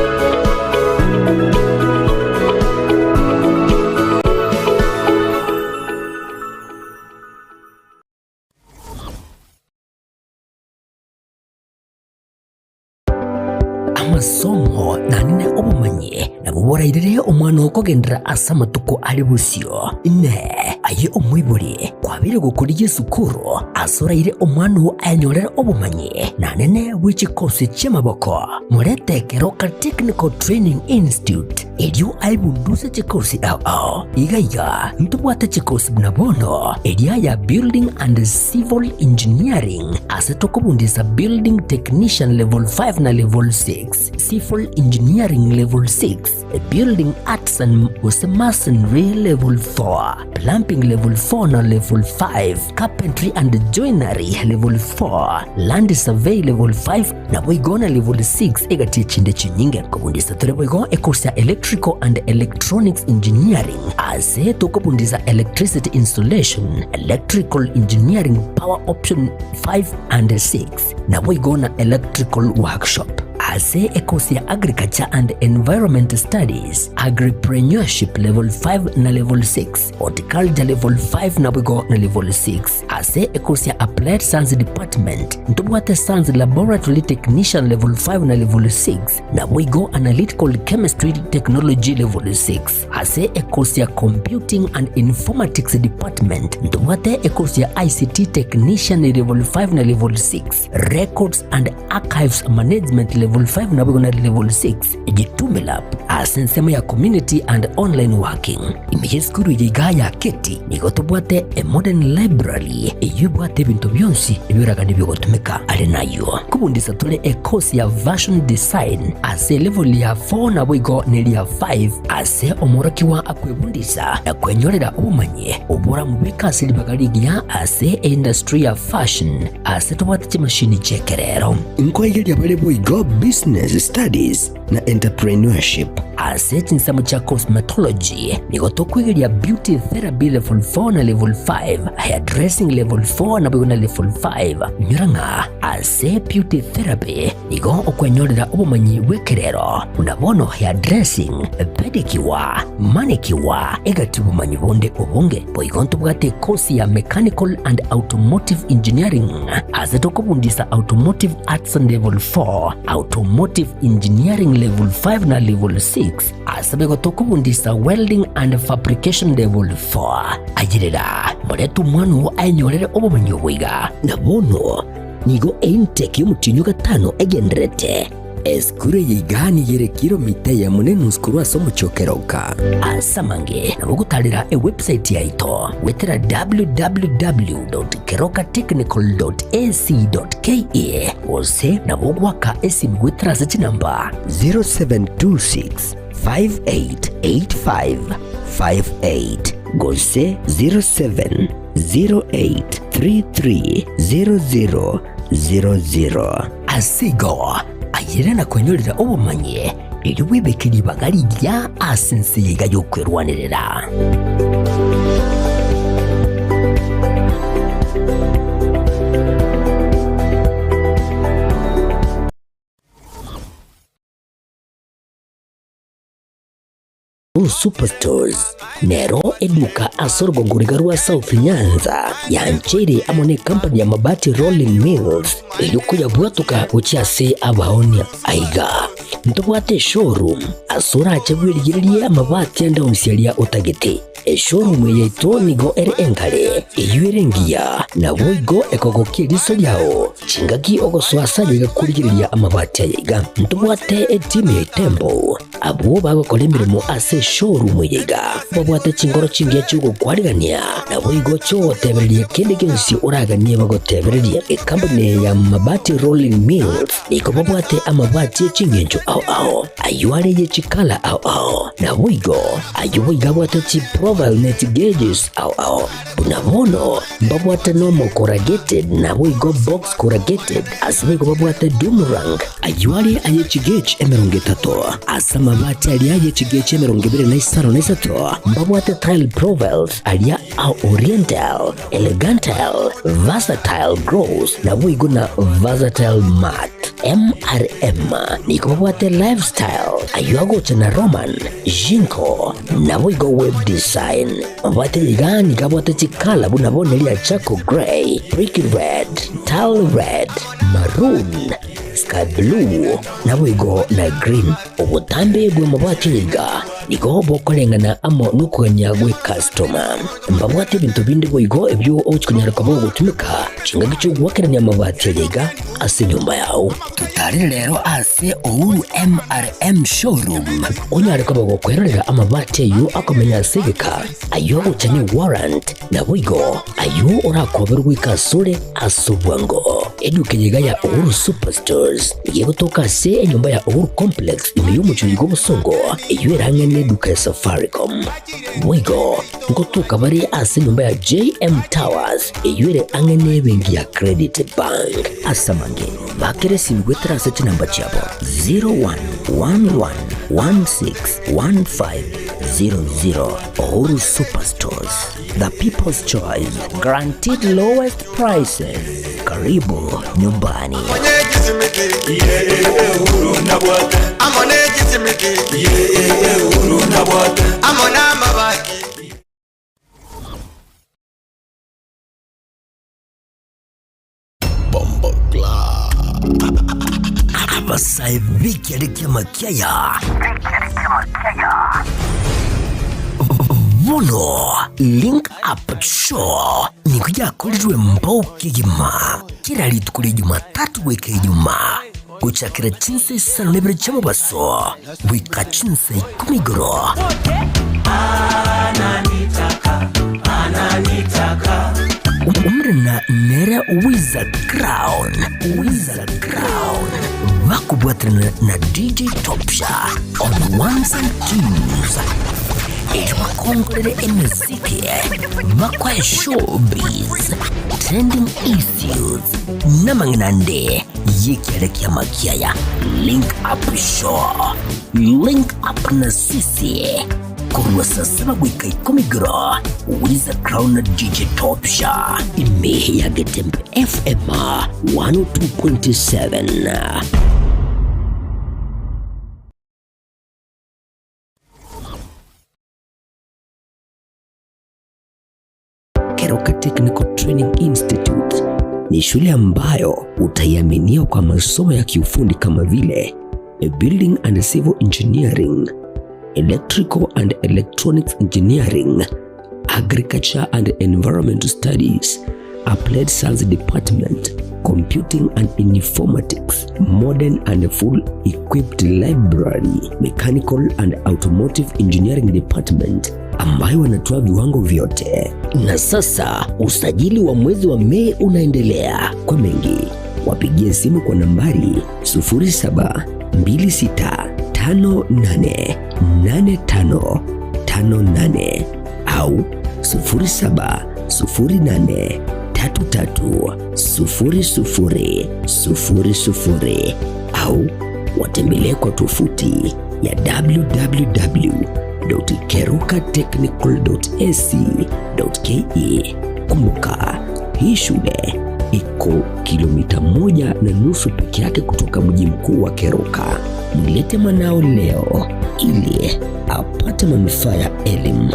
Amasomo naende obomanyi nabwo borairere omwana okogenderera ase amatuko are bosio. Inee! Aye omoibori, kwabeire gokorigia esukuru ase oraire omwana oo ayenyorere obomanyi naende bwe chikosi chi'amaboko? Morete Keroka Technical Training Institute erio aebunduse chikosi ao ao. Iga iga ntobwate chikosi buna bono eria ya Building and Civil Engineering ase tokobundisa Building Technician Level 5 na Level 6, Civil Engineering Level 6, Building Arts and gose Masonry Level 4, Plumbing Level 4 na Level 5, Carpentry and Joinery Level 4, Land Survey Level 5, Naboigo na level 6 egati echinde chinyinge. Kobundisa tore boigo ecourse ya Electrical and Electronics Engineering ase tokobundisa Electricity Installation, Electrical Engineering Power Option 5 and 6 naboigo na Electrical Workshop. Ase ecourse ya Agriculture and Environment Studies, Agripreneurship level 5 na level 6, Horticulture level 5 naboigo na level 6. Ase ekosi ya Applied Science Department ntobwate Science Laboratory Technician Level 5 na Level 6, naboigo Analytical Chemistry Technology Level 6. Ase ekosi ya Computing and Informatics Department ntobwate ekosi ya ICT Technician Level 5 na Level 6, Records and Archives Management Level 5 naboigo na Level 6. Jitume Lab ase ensemo ya Community and Online Working. Ime y'esukuru eye igaa ya Keti nigo tobwate a modern library eyio ebwate ebinto bionsi ebioragani biogotumeka. Are nayio nkobundisa tore e course ya Fashion Design ase elevel ya 4 naboigo neria 5 ase omworokigwa akwebundisa na kwenyorera obomanyi oboramobeke ase ribaga rigiya ase eindustry ya fashion ase tobwate chimashini chi'ekerero. Nkoigeria bare boigo Business Studies na Entrepreneurship. Ase chinsemo chia Cosmetology nigo tokoigeria Beauty Therapy Level 4 na Level 5, Hairdressing Level 4 naboigo na Level 5. Inyora ng'a ase Beauty Therapy nigo okwenyorera obomanyi bw'ekerero buna bono hairdressing, pedicure, manicure, egati obomanyi bonde obonge. Boigo ntobwate ekosi ya Mechanical and Automotive Engineering ase tokobundisa Automotive Arts Level 4, Automotive Engineering Level 5 na Level 6 ase boigo tokobundisa Welding and Fabrication Level 4. Ayerera, morete omwana oo aenyorere obomanyi obo iga. Na bono nigo eintake y'omotienyi o gatano egendererete. Esukuru eye igaa nigo ere kilomita eyemo na enusu korwa ase omochie o Keroka. Ase amange nabo ogotarera ewebsite yaito goetera www.kerokatechnical.ac.ke gose nabo ogoaka esimi goetera ase chinamba 0726 5885 58 gose 0708 330000. Ase igo, ayere na kwenyorera obomanyi, erio bwebeke ribaga rigiya ase ense eye iga y'okwerwanerera. Superstores nero eduka ase orogongo riga rwa South Nyanza yancheire amo ne company ya Mabati Rolling Mills erio koyabwatoka gochia ase abaonia. Aiga ntobwate eshowroom ase orache bwerigererie amabati ande onsi aria otagete. Eshowroom yaito nigo ere engare, eyio ere engiya, naboigo ekogokia eriso riao. Chingaki ogosoa ase ayaiga korigereria amabati ayaiga, ntobwate etimu ya Itembo, abwo bagokora emeremo ase eshowroom eyeiga. Babwate chinkoro chingiya chi'ogokwarigania, naboigo chi'ogotebereria kende gionsi oraganie bagotebererie. Ekampuni ya Mabati Rolling Mills nigo babwate amabati e chingencho ao ao, ayio are ye chikala ao ao, naboigo ayio boigo abwate chiprofile ne chigauges ao ao. Buna bono mbabwate normal corrugated naboigo box corrugated, ase boigo babwate doom rank, ayio are aye chigauge 30, ase amabati aria aye chigauge 25, mbabwate tile profiles aria a oriental, elegantal, versatile gloss, naboigo na versatile matte. MRM nigo babwate lifestyle, ayio agocha na Roman, Jinko, naboigo web design. Mabwate iga nigo abwate chikala buna bono ria charcoal grey, brick red, tile red, maroon, sky blue, naboigo na green. Obotambe bw'amabati aya iga nigo bokoreng'ana amo nokogania gw'ekastoma. Mbabwate ebinto binde boigo ebio ogochia konyara koba ogotumeka chingaki chi'ogoakerania amabati aya iga ase enyomba yao. Totarire rero ase Uhuru MRM Showroom onyare koba gokwerorera amabati ayio akomenya ase egeka, ayio agocha ne warrant, naboigo ayio orakoberwe goika asore ase obwango. Eduka eye iga ya Uhuru Superstores nigo egotoka ase enyomba ya Uhuru Complex ime y'omochie oiga obosongo, eyio ere ang'e neduka ya Safaricom. Boigo ngotoka bare ase enyomba ya JM Towers eyio ere ang'e nebenki ya Credit Bank. Ase amange, bakera esimi goetera ase chinamba chiabo 0111161500. Uhuru Superstores, the people's choice, guaranteed lowest prices. Karibu nyumbani. Abasae b'ekiare ki'amakiaya bono Link Up Show nigo yakorirwe mbao kegima kera rituko ria Jumatatu goika Ijumaa gochakera chinsa isano na ibere chi'omobaso goika chinsa ikomi igoro. Omorena nere Wiza Crown, Wiza Crown, bakobwaterana na DJ Topsha on ones and twos erio bakongorere emeziki, bakoe showbiz, trending issues namang'ina ande y'ekiare ki'amakiaya. Link Up Show, Link Up na Sisi, korwa saa saba goika ikomi igoro, Wiza Crown na DJ Topsha, ime ya Getembe FM 102.7. Keroka Technical Training Institute ni shule ambayo utaiaminia kwa masomo ya kiufundi kama vile Building and Civil Engineering, Electrical and Electronics Engineering, Agriculture and Environmental Studies, Applied Science Department, Computing and Informatics, Modern and Full Equipped Library, Mechanical and Automotive Engineering Department ambayo wanatoa viwango vyote. Na sasa usajili wa mwezi wa Mei unaendelea. Kwa mengi wapigie simu kwa nambari 0726588558 au 0708330000 au watembelee kwa tovuti ya www.kerukatechnical.ac.ke. Kumbuka, hii shule iko kilomita 1.5 peke yake kutoka mji mkuu wa Keroka. Mlete mwanao leo ili apate manufaa ya elimu.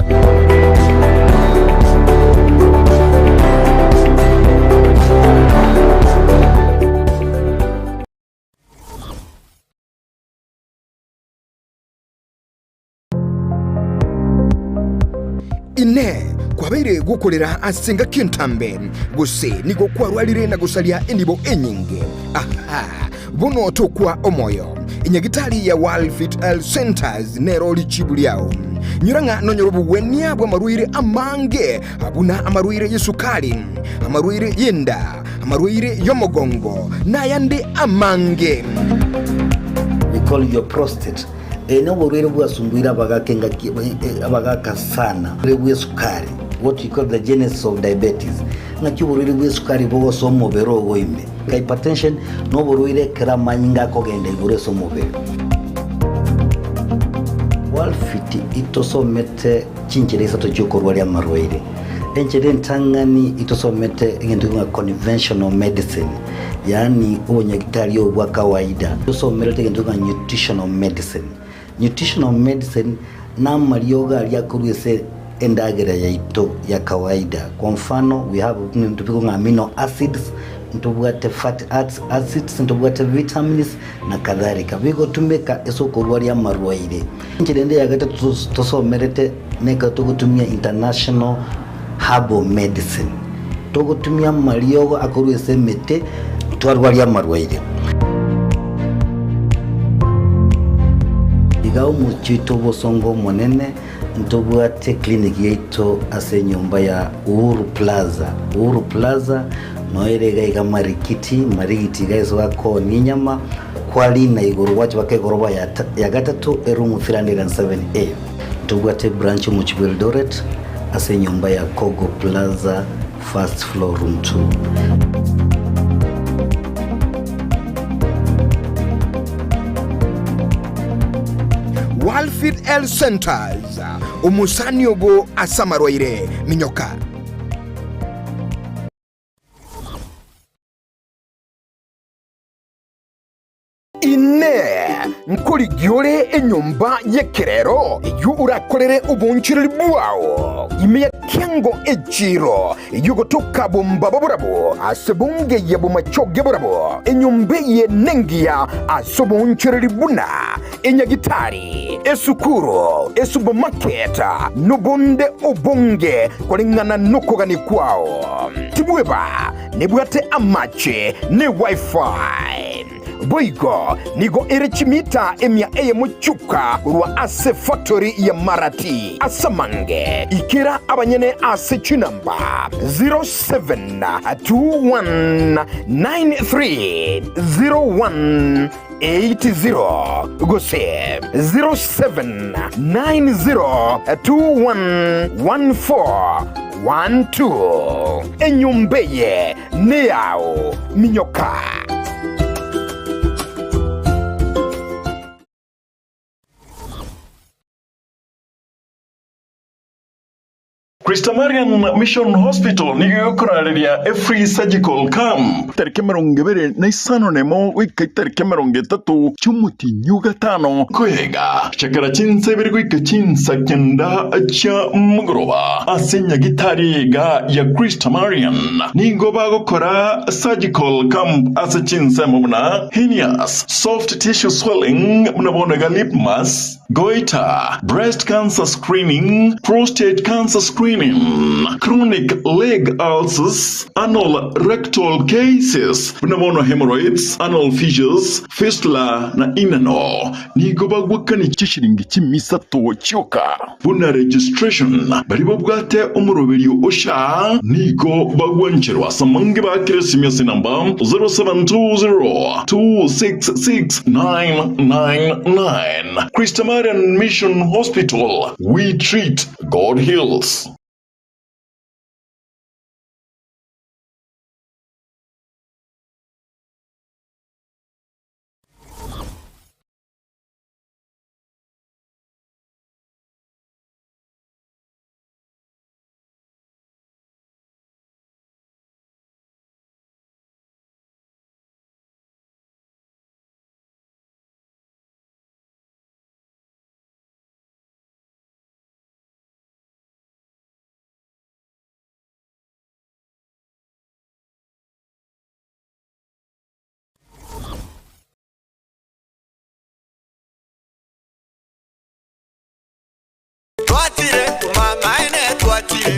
Inee! Kwabeire gokorera ase engaki entambe, gose nigo kwarwarire na gosaria enibo enyinge? Aha! Bono tokwa omoyo. Enyagitari ya World Health Centers nero richibu riao. Nyora ng'a nonyore obogwenia bw'amarwaire amange buna amarwaire y'esukari, amarwaire y'enda, amarwaire y'omogongo, na ayande amange. We call your prostate. Eye noborwaire bwasumbuire abagaka engaki abagaka sana. Oborwaire bw'esukari, what we call the genesis of diabetes. Ng'aki oborwaire bw'esukari bogosoa omobere ogo ime. Hypertension noborwaire ekero amanyinga akogenda igoro ase omobere. Walfit itosomete chinchera isato chiokorwaria amarwaire. Enchera entang'ani itosomete egento ng'a conventional medicine, yaani obonyagitari obo bwa kawaida. Tosomerete egento ng'a nutritional medicine. Nutritional medicine namariogo aria akorwa ase endagera yaito ya kawaida. Kwa mfano we have ebinto bikong'a ng'a amino acids, ntobwate fatty acids, ntobwate vitamins na kadhalika. Bigotumeka ase okorwaria amarwaire. Enchera ende ya gatato tosomerete nekero togotumia international herbal medicine. Togotumia amariogo akorwa ase emete twarwaria amarwaire. Iga omochie oito obosongo omonene ntobwate clinic yaito ase enyomba ya Uhuru Plaza. Uhuru Plaza noyo ere iga iga Marikiti, Marigiti iga ase bakoonia enyama, kwarina igoro gwacha mpaka egoroba ya gatato eroom 307A. Ntobwate ebranch omochie bwa Eldoret ase enyomba ya Kogo Plaza first floor room 2. Walfid Health Centers, omosani obo ase amarwaire, minyoka. Inee! Nkorigia ore enyomba y'ekerero eyio orakorere oboonchoreri bwao ime ya kiango echiiro eyio gotoka bombaba borabwo ase bongeyia bomachoge borabwo? Enyomba eye nengiya ase oboonchoreri buna enyagitari, esukuru, esupermarket, nobonde obonge koreng'ana nokogania kwao. Tibweba nebwate amache ne wifi. Boigo nigo ere chimita emia eyemo chioka korwa ase factory ya Marati. Ase amange, ikera abanyene ase chinamba 0721930180 gose 0790211412. Enyomba eye neyao, minyoka. Christamarian Mission Hospital nigo egokorareria a free surgical camp tariki 25 nemo goika itariki 30 chi'omotienyi o gatano koyega chakera chinsa ibere goika chinsa kenda chia mogoroba ase nyagitari iga ya Christamarian nigo bagokora surgical camp ase chinsemo buna hernias, soft tissue swelling buna bono iga lip mass, Goiter, breast cancer screening, prostate cancer screening, chronic leg ulcers, anal rectal cases buna bono hemorrhoids, anal fissures, fistula na inano nigo bagwakani chishilingi chimisato chioka. Buna registration baria babwate omoroberio o SHA nigo bagwancherwa ase amange bakire esimi ase enamba 0720 266 999. Christamarian Mission Hospital, we treat, God heals. Twatire mamaene.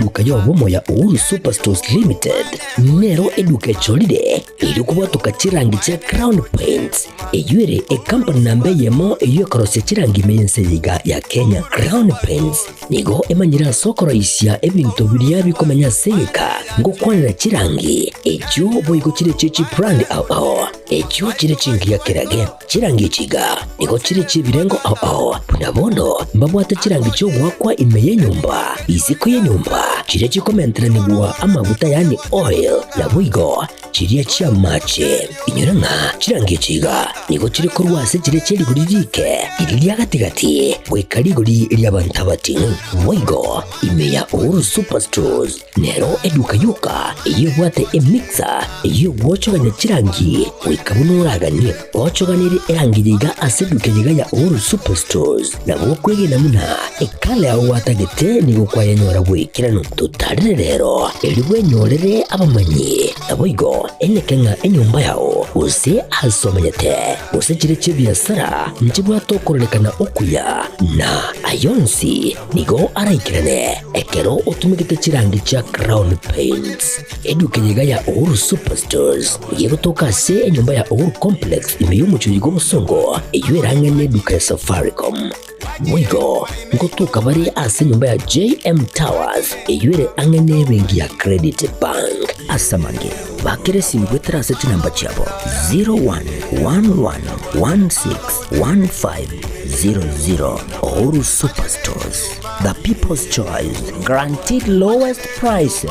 Eduka y'obomo ya Uhuru Superstores Limited nero eduka echorire erio kobwatoka chirangi chia Crown Paints eyio ere ecompany namba eyemo eyio ekorosia chirangi ime y'ense eye iga ya Kenya. Crown Paints nigo emanyire ase okoroisia ebinto biria bikomenya ase egeka ngokwanera chirangi echio boigo chire chie chibrand ao ao echio chire chingiya kerage. Chirangi echi iga nigo chire chi'ebirengo ao ao, buna bono mbabwate chirangi chi'ogoakwa ime y'enyomba, isiko y'enyomba, chiria chikomenteranigwa amaguta yaani oil, naboigo chiria chi'amache. Inyora ng'a chirangi echi iga nigo chire korwa ase chiria chie rigori riike, riria ria gati-gati, goika rigori ri'abanto abating'u. Boigo ime ya Uhuru Superstores Nero eduka yoka eyio ebwate emixer eyio egwochogania chirangi goika buna oraganie. Ochoganerie erangi yiga ase eduka yiga ya Uhuru Superstores nabo okwegena buna ekala yao gwatagete nigo kwayenyora bw'ekeranu. Totarere rero erio bwenyorere abamanyi naboigo eneke ng'a enyomba yao gose ase omenyete gose chire chi'ebiasara nchibwate okororekana okuya na ayonsi Nigo araikerane ekero otumegete chirangi chia Crown Paints. Eduka eye iga ya Uhuru Superstores nigo egotoka ase enyomba ya Uhuru Complex ime y'omochie oyiga obosongo eyio erang'e neduka ya Safaricom. Boigo ngotoka bare ase enyomba ya JM Towers eyio ere ang'e nebenki ya Credit Bank. Ase amange, bakera esimi goetera ase chinamba chiabo 0111161500. Uhuru Superstores, the people's choice, guaranteed lowest prices.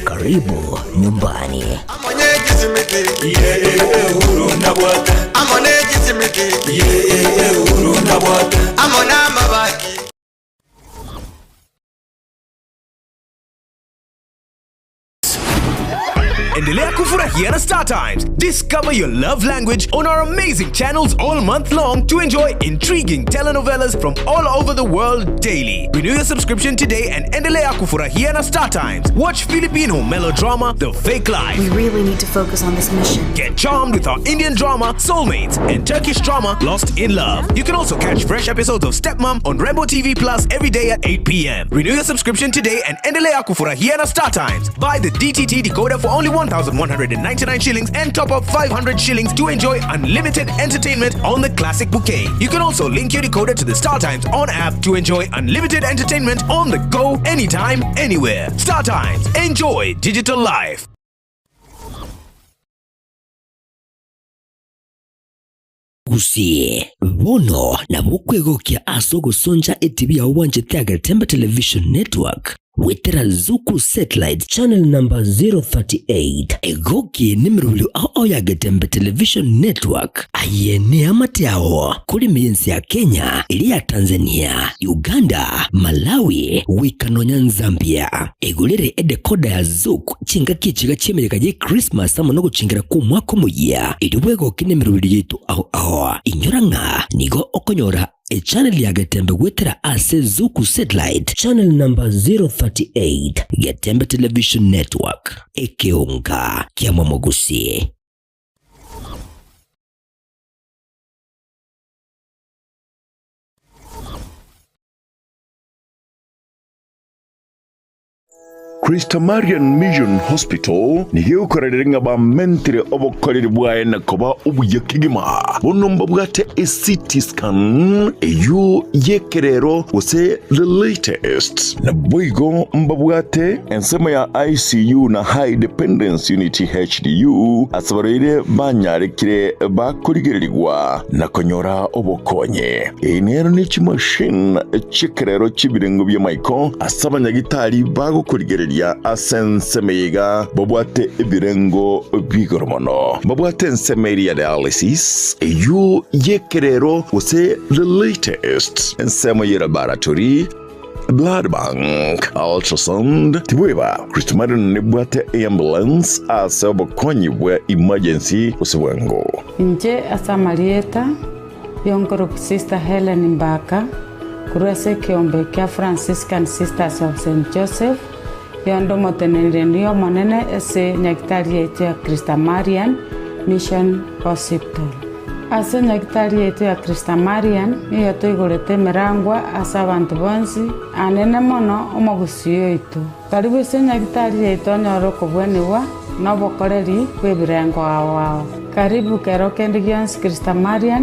Karibu nyumbani. Endelea kufurahia na Star Times. Discover your love language on our amazing channels all month long to enjoy intriguing telenovelas from all over the world daily. Renew your subscription today and endelea kufurahia na Star Times. Watch Filipino melodrama The Fake Life. We really need to focus on this mission. Get charmed with our Indian drama Soulmates and Turkish drama Lost in Love. You can also catch fresh episodes of Stepmom on Rembo TV Plus every day at 8 p.m. Renew your subscription today and endelea kufurahia na Star Times. Buy the DTT decoder for only 1,199 shillings and top up 500 shillings to enjoy unlimited entertainment on the classic bouquet. You can also link your decoder to the Star Times on app to enjoy unlimited entertainment on the go anytime, anywhere. Star Times, enjoy digital life. Gusii, bono nabo okwegokia ase ogosoncha etibi yao bwanchete Agetembe Television Network goetera Zuku Satellite channel number 038. Egokie nemerobio ao ao ya Getembe Television Network. Aye neamate ao korime y'ense ya Kenya, eria ya Tanzania, Uganda, Malawi goika nonya Nzambia. Egorere edecoder ya Zuku chingaki echiga chi'emeyega ye Christmas amo nogochingera kw'omwaka omoyia, erio bwegoke nemeroberi yaito ao ao. Inyora ng'a nigo okonyora echannel ya Getembe goetera ase Zuku Satellite channel number 038, Getembe Television Network, ekeonga kia Momogusi. Christamarian Mission Hospital nigo egokorerera ng'a bamentire obokoreri bwaye na koba obuya kegima. Bono mbabwate eCT scan eyio y'ekerero gose the latest. Naboigo mbabwate ensemo ya ICU na High Dependence Unit HDU ase abarwaire banyarekire bakorigererigwa na konyora obokonyi. Eye nero ne chimashini chi'ekerero chi'ebirengo bi'amaiko ase abanyagitari bagokorigereria ase ensemo eye iga babwate ebirengo bi'igoro mono. Babwate ensemo eria ya dialysis, eyio y'ekerero gose the latest, ensemo ye laboratory, blood bank, ultrasound, tibweba Christmarin nebwate eambulance ase obokonyi bwa emergency gose bwango. Inche ase amarieta Y'onkoroku Sister Helen Mbaka, korwa ase ekeombe kia Franciscan Sisters of Saint Joseph, yonde omoteneneri omonene ase nyagitari yaito ya Christamarian Mission Hospital. Ase nyagitari yaito ya Christamarian nigo toigorete emerangwa ase abanto bonsi, anene mono omogusii oito. Karibu ase nyagitari yaito onyore okobwenigwa na obokoreri bw'ebirengo ao ao. Karibu kero kende gionsi Christamarian.